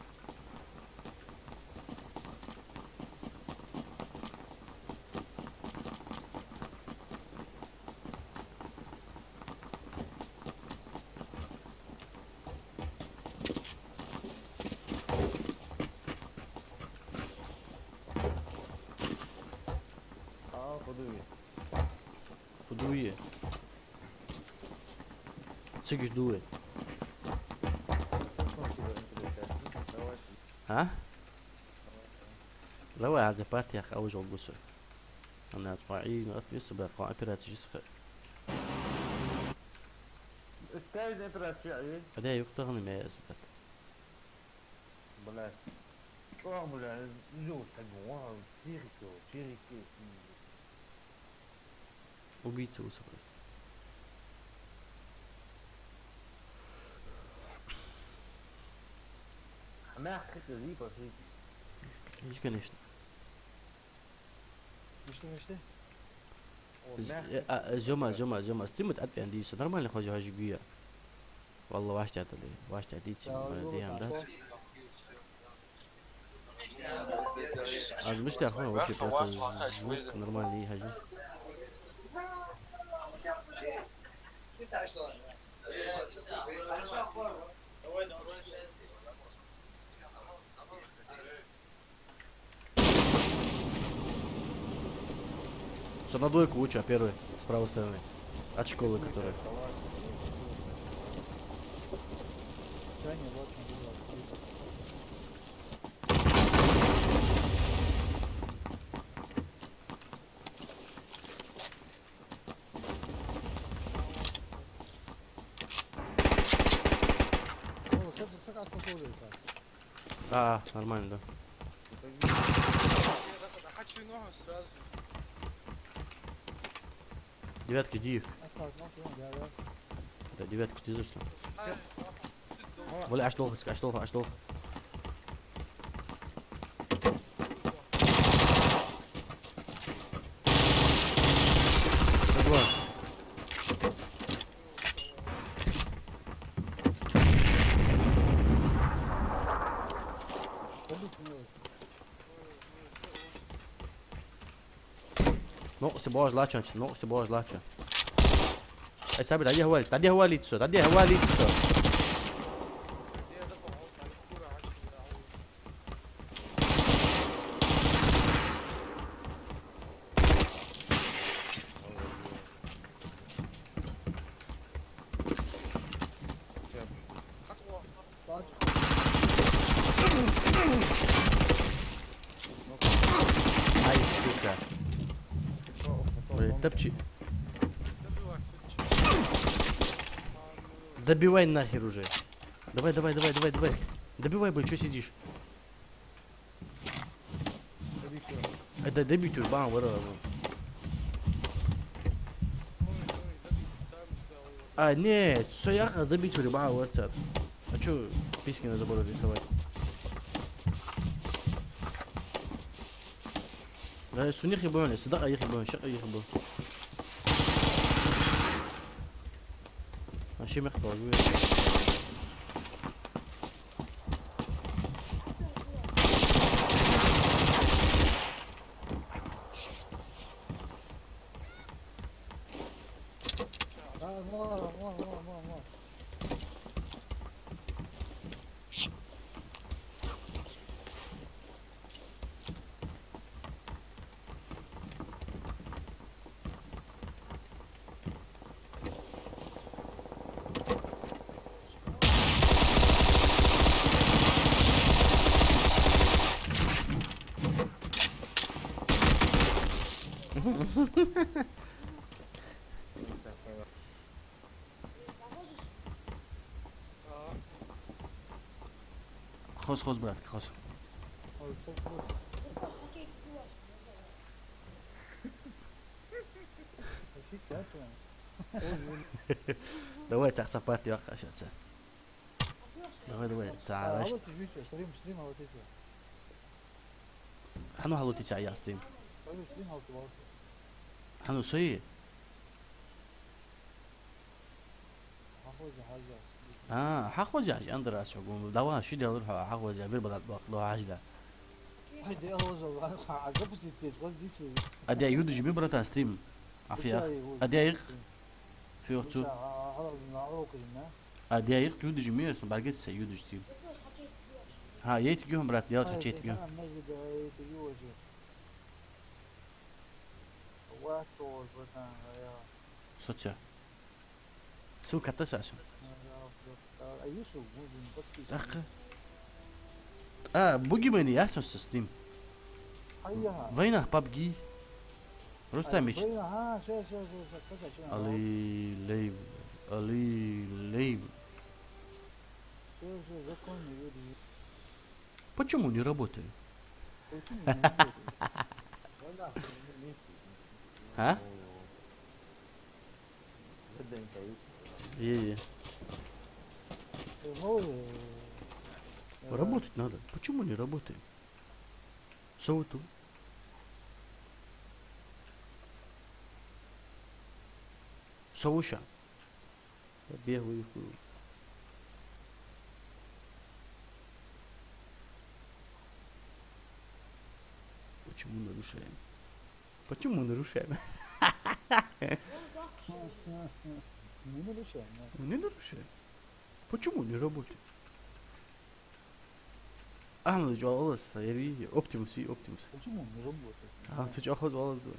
А, подуви. Фу дуе? Цигиш дуе? А? Давай, хӀанз партия хьаужал гусар. Хьанна цхьа Ӏийна ответственность, брат, кхо операци жисха. Каждый операци Ӏийна? Да, юхтагӀни меяс, брат. Блядь. ЧӀоагӀа, блядь, из уж сагу, вон, психика, психика. Убийца уса просто. Хьамах хитар, липа хитар. Конечно. Мишта, мишта? О, З-, мах э, а, э, Зёма, Зёма, Зёма, стримит ответ дийса. Нормально хожи, хожи, гуя. Валлахӏи, ваштӀа дале, ваштӀа дийцар, дехьа дац. Аз мишта хьо, вообще просто звук нормальный хьажа. Всё, на двойку уча первый, с правой стороны. От школы, которая. А, нормально, да. Девятка, жди их. Да, девятка, жди, за что? Вали, аш долх, аш долх, аш долх. Давай. Ну, се бож лачан, ну, се бож лачан. Ай, сабир, дӀадехьа вали, дӀадехьа вали цо, дӀадехьа вали цо. Ай, сука. Блин, топчи. Добивай нахер уже. Давай, давай, давай, давай, давай. Добивай, блин, чё сидишь? Добить его. Это добить его, бам, вора. А, нет, всё, я хаз добить его, бам, вора. А чё письки на заборе рисовать? Э, сунихи бон, садака ихи бон, шака ихи бон. А ши мех бон. Хос, хос, братка, хос. Давай, цхьа, цхьа парти яккха шаца. Давай, давай, цхьа. Стрим, стрим, а вот эти. Хьан хьалутий цхьа яц стрим? Хьан со е? А, хьахоза яхаш, андара аз хьо гун. Давай, ши делар хьо, хьахоза, вир балат бакъ, ло хьажда. Ай, де алоза, а запустить сеть, вас дису. А де юдажи ми, братан, стрим. Афия. А де их. Фиох цу. А де их юдажи ми, сон баргет се юдажи стрим. Ха, ейт гюн, брат, делать хачет гюн. Соця. Ссылка тасашу. Такха. А, буги мени ясно со стрим. Вайнах пабги. Рустамич. Али лейм. Али лейм. Почему не работает? А? Е, е. Работать надо. Почему не работает? Со вуту. Со вуша. Бегу их. Почему нарушаем? Почему нарушаем? Мы нарушаем, да. Мы нарушаем. Почему не работает? Ахьмад чӀоагӀа алас, ер вий, Оптимус вий, Оптимус. Почему не работает? А, цу чӀоагӀа алас вай.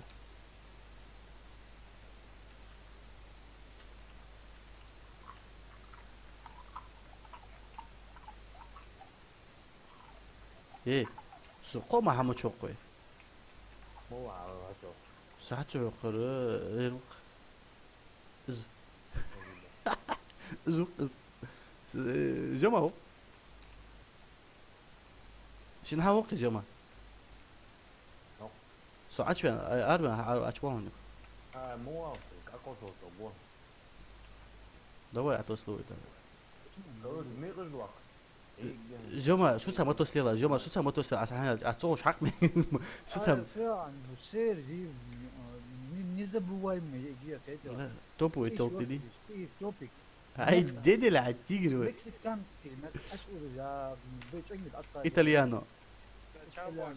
Э, со кхо ма хӀама чокх вай. Мо ва хьа чокх. Са хьа чокх хӀара, э, ер вукх. Из. Из вукх, из. С-, э, Жема вукх. Шин хьа вукх, Жема. Со Ӏочувена, а, арвена, а, Ӏочувена. А, мо ва, акъошал со бо. Давай, а то слово это. Короче, мекъаш лакх. Жема, шуца мотос лела, Жема, шуца мотос лела, а хьана, а цо шакъ ме. Шуца. Ай, всё, ну, серии, м, не, незабываемые игры, это. Да, топовый топ, иди. Топик. Ай, деделя, а тигр вы. Мексиканский, м, аш ур, я, м, б-, чё-нибудь отправить. Итальяно. Итальяно.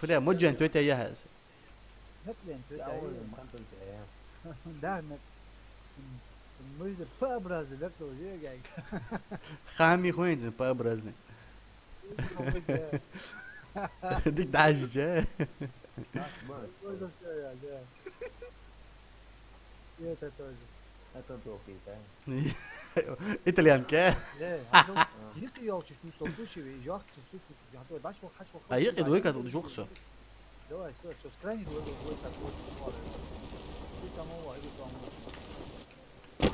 Фля, моджан тётя яхас. Меклен, тётя, я. Да, мек-, м, мы же П-образный, мекло, е, гай. Хами хуэнзин П-образный. Дик дажича. Тоже всё, я, да. И это тоже. Это топ, да? Итальянка? Не, а то юкъе йолча тӀа со кушиве, йохча цу тӀа, я то даш вахач вахач. А юкъе дойка тут жохсо. Давай, всё, всё, с крайней двойкой, двойка, двойка, двойка. Ты там его, иди там его. Эй,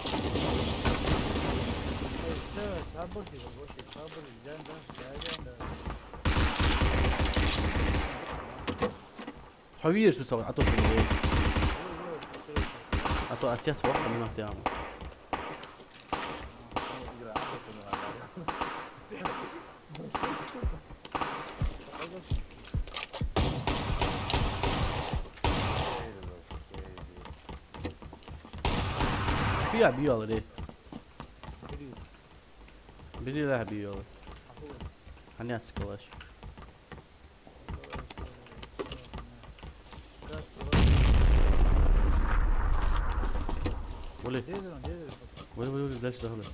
всё, свободи, вот, свободи, да, да, да, да, да. Хьо вийр шу ца, а то шу вийр. А то отец вахта минут тяма. Фия биёл ре. Бери ла биёл. Ханец калаш. Вали. Вали, вали, вали, дальше заходи.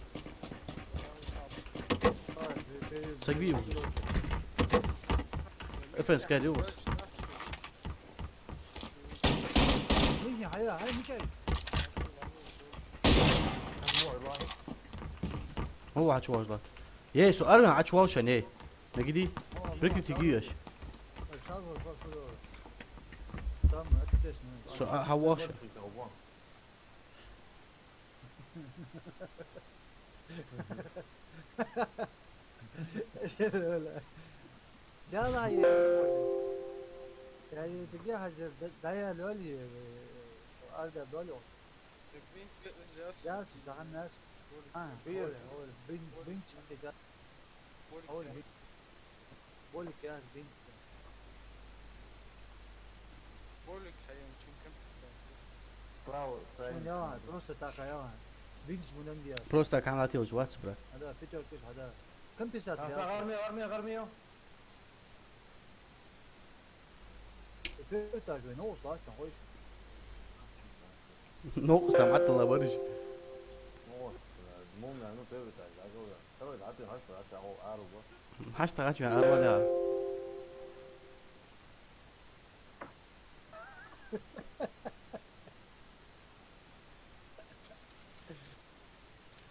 Сагби его. Эфен, скажи его. Хьо ваьча вожла. Е, со арван Ӏочувалшан, е. Нагиди? Прикрытие гиеш. Со а, хьо ваьча. Дала е. Я е тиге хазир да-, дая лоли, арда лоли. Так бинт яс. Яс, да, яс. А, бинт, бинт, бинт. Болик яс, бинт. Болик хьаем, чун компенсат. Право, правильно. Шун яла, просто так яла. Бинт мунан диа. Просто так хьанатилж вац, брат. А, да, пятёрка, а, да. Компенсат. А, я. Гарми, гарми, гарми. Пёрташ вай, новкъост латташ хойш. Новкъост хӀама тӀалабараш. Новкъост, мунна, ну, пёрташ, а, гала. Второй, да, ты хаш, да, ты, а, а, руба. Хаш, да, хаш, а, руба, да.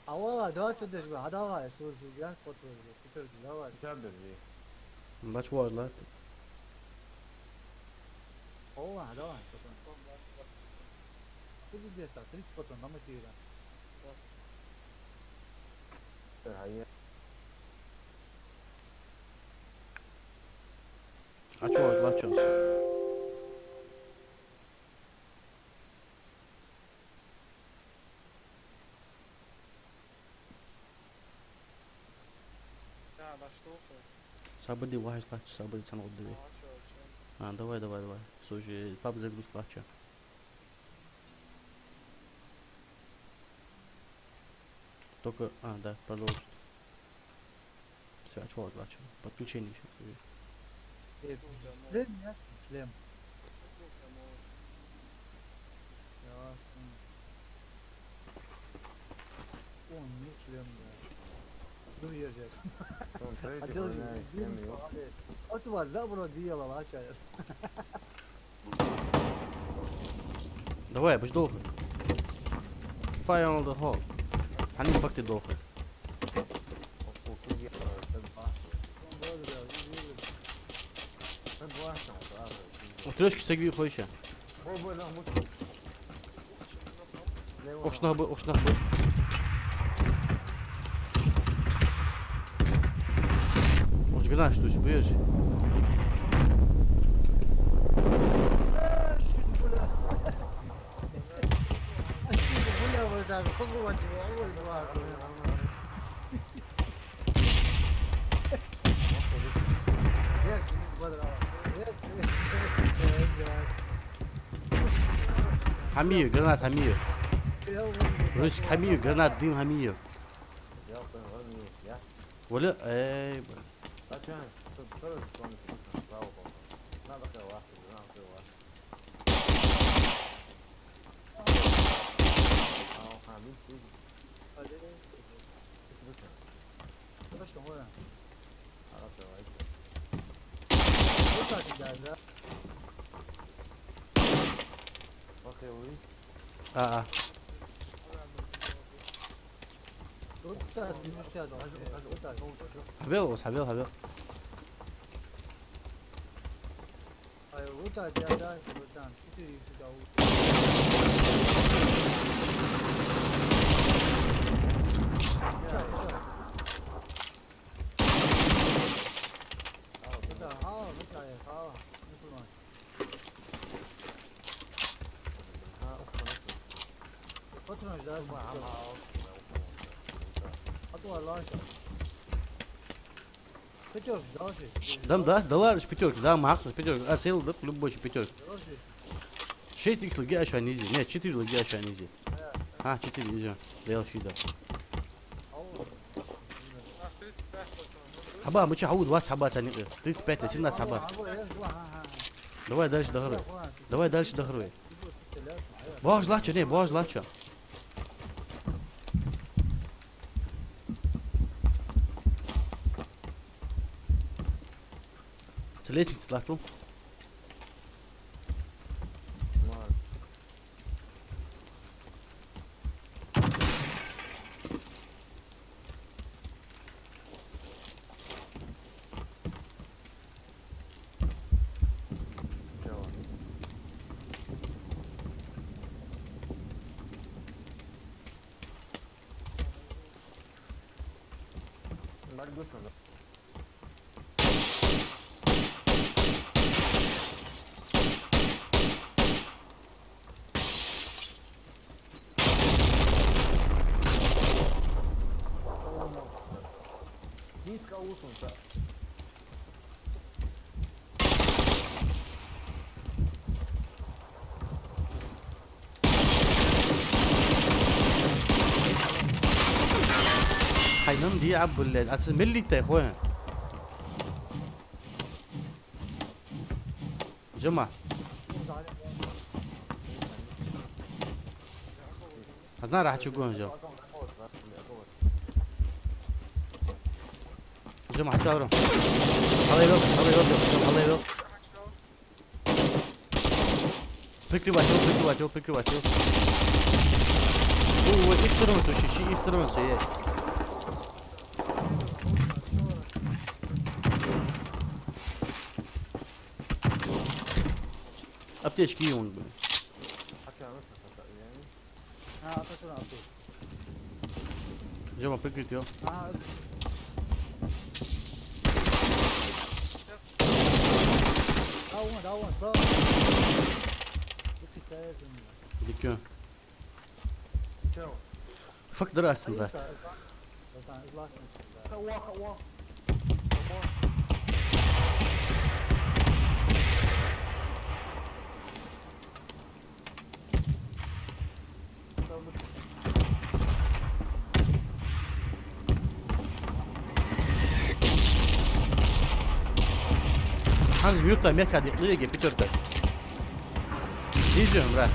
А вала, двадцать деш ба, хьадавай, сур, сур, я потом, питер, давай. Сейчас, подожди. Бач, вала. О, хьадавай, потом. Куда где-то, тридцать потом, на мотиве. Э, а я- А чё, лачо? Да, да что хуй? Сабади вахаш лачо, сабади цан гуддеви. А, чё, чё? А, давай, давай, давай. Слушай, пап загруз лачо. Только, а, да, продолжить. Всё, а чё, а чё? Подключение ещё. Э, шлем, я, шлем. Он, ну, член, да. Ну, я же. Он третий, а дело же, блин, блин, молодец. Вот у вас добро дело, а чё? Давай, будь долго. Fire on the hole. Они факты долго. Трёшки сагви хойша. Охшнах бы, охшнах бы. Охш гранат, что ж, бьёшь? Хьамиев, гранат Хьамиев. Русик Хьамиев, гранат дим Хьамиев. Валя, эй, бля. А, а. Хьавел, ос, хьавел, хьавел. Дам дац, далараш пятёрка, да, махсус пятёрка. А сел да, любой пятёрка. Шесть икс лги ашан изи. Нет, четыре лги ашан изи. А, четыре изи. Лел шида. Хьаба, мыча хьауд, вац хьаба цани. Тридцать пять, семнадцать хьаба. Давай дальше догоруй. Давай дальше догоруй. Бож лачо, не, бож лачо. С лестницы лату. Хьайна ди аб, блядь, а цу мел литтай хой? Жама. Одна рахьа чугун жо. Жама, хьача авра. Халайвел, халайвел, жо, халайвел. Прикрывать его, прикрывать его, прикрывать его. О, о, их тырмыца, ши, ши, их тырмыца, е. Аптечки он, блин. Жама, прикрытие. Дикё. Фак драсин, да. Ханз мюрта мехка дикъли веге пятёрка. Изюм, брат.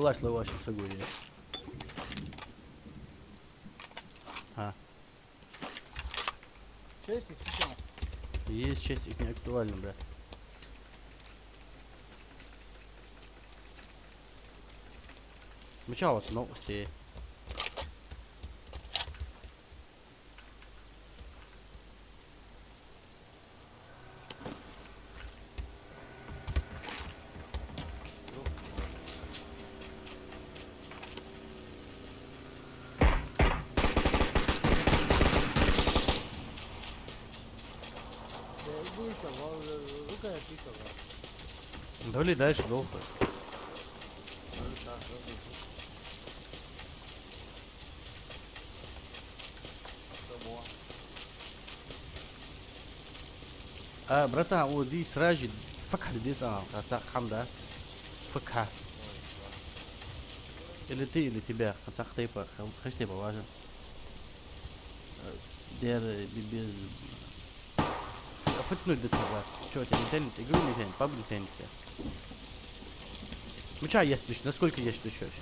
Лаш лаваш сагуе. А. Честик, чё? Есть честик, не актуально, брат. Мы чё, вот новости? Доли дальше долго. А, братан, о, ди сразу же факхьа де деза, а, цхьа хӀама дац. Факхьа. Или ты, или тебя. Цхьа тайпа, хаш тайпа важен. Э, дер, би-, би-, ф-, факнуть да цхьа, брат. Чё, тебя не тянет? Игру не тянет, паб не тянет тебя. Ну чё, есть души? Насколько есть души вообще?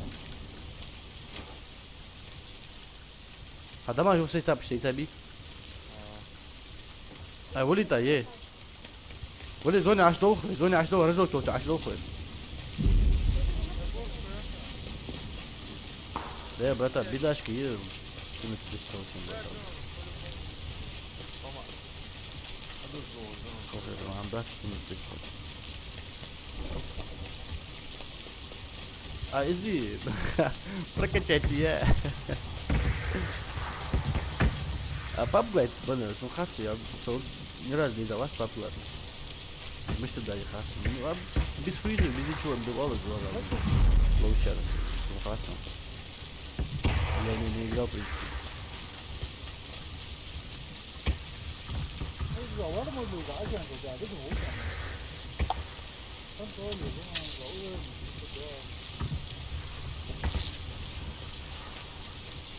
А дома его сейца, сейца би. А, вали та, е. Вали зоне аш долх, зоне аш долх, рожок толча аш долх. Да, брата, бедашки, е. Ты мне здесь толча, брата. Слушай, там, ам, двадцать минут здесь хоть. А, изди, прокачать я. А паб гуйт, бана, сона хац, я, со ни разу не завас паб гуйт. Мышта да и хац. Ну, а без фриза, без ничего, без вала, лучше. Сона хац. Я не, не играл, в принципе.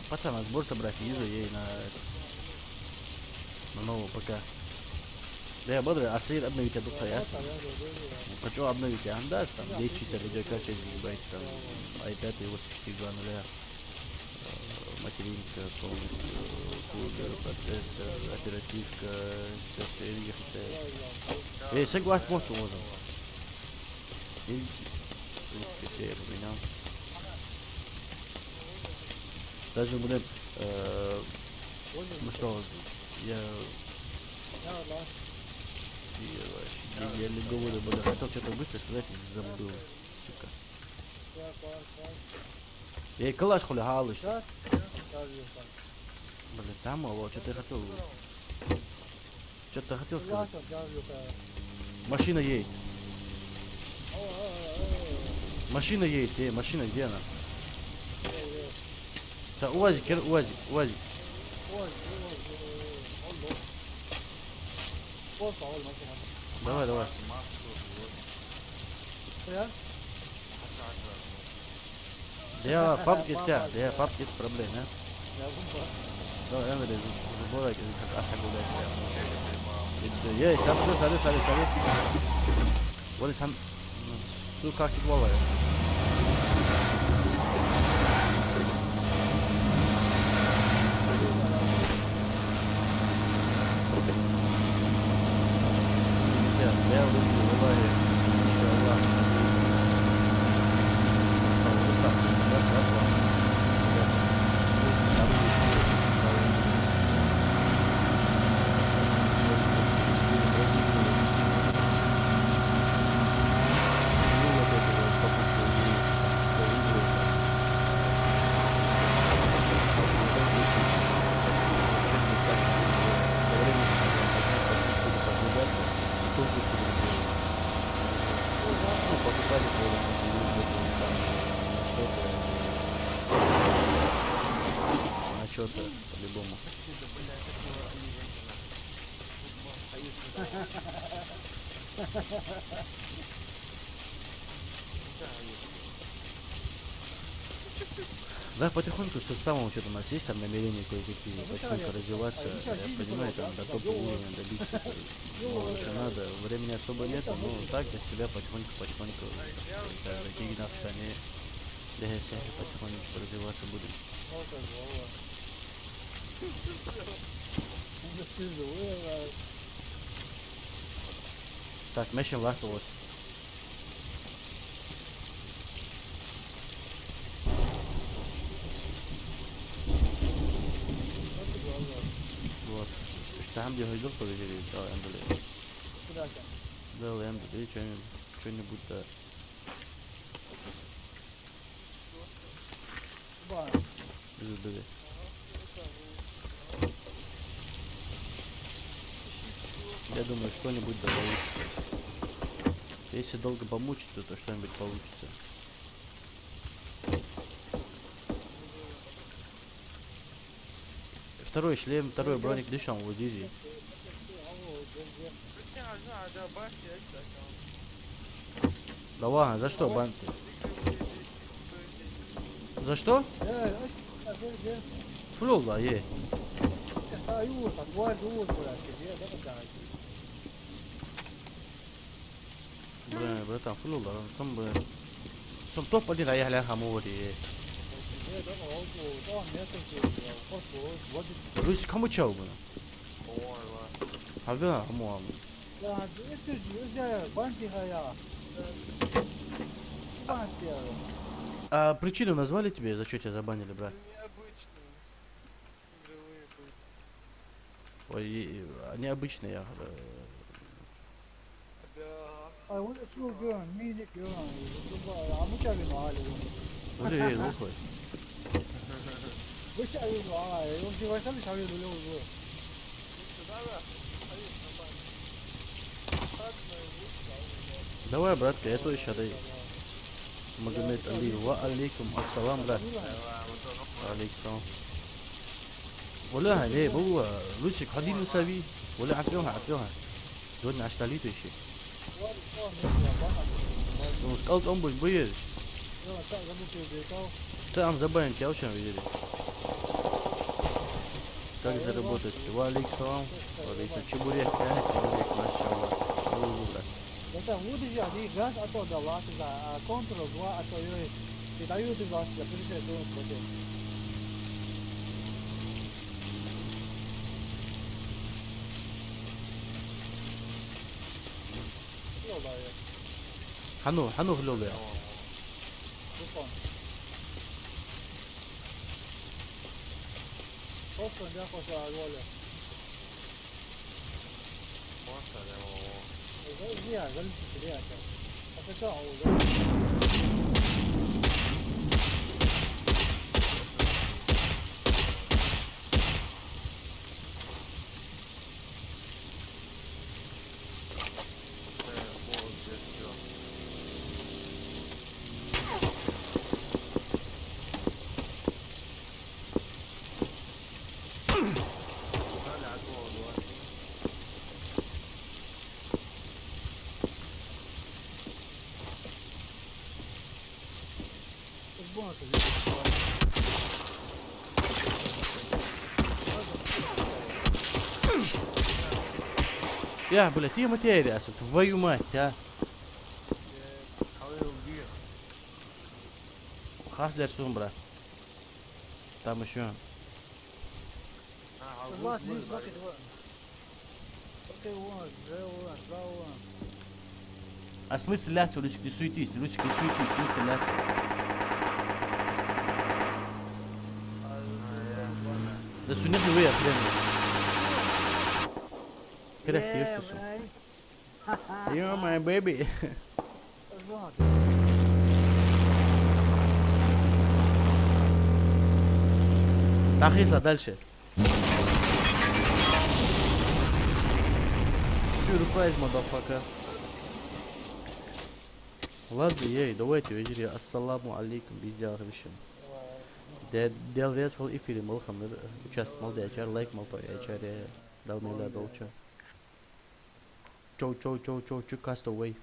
Пацан, а сбор собрать, вижу, ей на, на нового ПК. Да, я бодрый, а сейр обновить я духта, я? Хочу обновить я, да, там, десять шестьдесят видеокарта, гигабайт, там, ай пять восемь четыре два нуля. Э, материнка полностью, кулер, процессор, оперативка, всё, всё, и других. Э, саг вац моц оза. И, в принципе, всё я поменял. Даже будем, э, ну что, я, я, я, я не говорю, буду, хотел что-то быстро сказать и забыл, сука. Эй, калаш хули халыш. Блин, сам, алло, чё ты хотел? Чё ты хотел сказать? Машина едет. Машина едет, эй, машина, где она? Всё, УАЗик, кер-, УАЗик, УАЗик. Давай, давай. Да, паб гиц, да, паб гиц, проблем нет. Да, я говорю, сборы, как ас хагулдаш. Если, ей, сам, сари, сари, сари. Вот и сам, ну, сука, как валая. Со временем, когда я начал продвигаться, конкурсы были, ну, покупали, говорят, на Союз, там, на что-то, на что-то, по-любому. Да, потихоньку с уставом что-то у нас есть, там намерения кое-какие потихоньку развиваться. Я понимаю, там до топового уровня добиться, это много чего надо. Времени особо нету, но так для себя потихоньку, потихоньку, да, какие-то штаны. Да, я сейчас потихонечку развиваться буду. Так, машин лахталос. Вот. Уж цхьа хӀама де хьожаргда тхо, вежарий, Дала аьнна дале. Да, Дала аьнна дале, что-нибудь, что-нибудь, да. Из-, да. Я думаю, что-нибудь да получится. Если долго помучиться, то что-нибудь получится. Второй шлем, второй броник дышал, вот изи. Давай, за что бан? За что? Фу лолда, е. Бля, братан, фу лолда, сом, бля. Сом топ один дӀаяхьа лаьрхӀа ма варий. Русик хӀама чав, бля. Хьавеа, хӀама вам. А причину назвали тебе, за что тебя забанили, брат? Ой, и, и, а, необычно я, э. Ой, эй, лохой. Давай, братка, я тоже ща дай. Магомед Али, ва алейкум ассалам, брат. Ва алейкум салам. Вале, хьай, ле, бо, Лусик, хьо дийна сави. Вале, Ӏафио хьо, Ӏафио хьо. Зодна Ӏаш далийта ши. Ну, скал тӀом буш буерш. Там забанить я вообще видели. Как заработать? Ва алейкум салам. Ва алейкум. Чебурек, э, чебурек, машаллах. О, брат. Это удержи, один газ, а то да, ладно, да, а, контрол, два, а то, ой, и дают, и вас, я перешел, то он смотрит. Хьан, хьан хулал я? Просто я хочу, а, воля. Я, блядь, я материя, твою мать, а. Хас дер сум, брат. Там ещё. А в смысле лячу, Лусик, не суетись, Лусик, не суетись, в смысле лячу? Да сунет не вы, хрен. Кряхтишь ты, су. You're my baby. Тахисла дальше. Сюрприз, motherfucker. Ладно, ей, давайте, вежарий, ассаламу алейкум, биздел хвишин. Де-, Дел реза хилва эфире мел хиннар, участвовать мел даьчар, лайк мел тоаяьчар, Дала мел долча. Чоу, чоу, чоу, чоу, чу Castaway.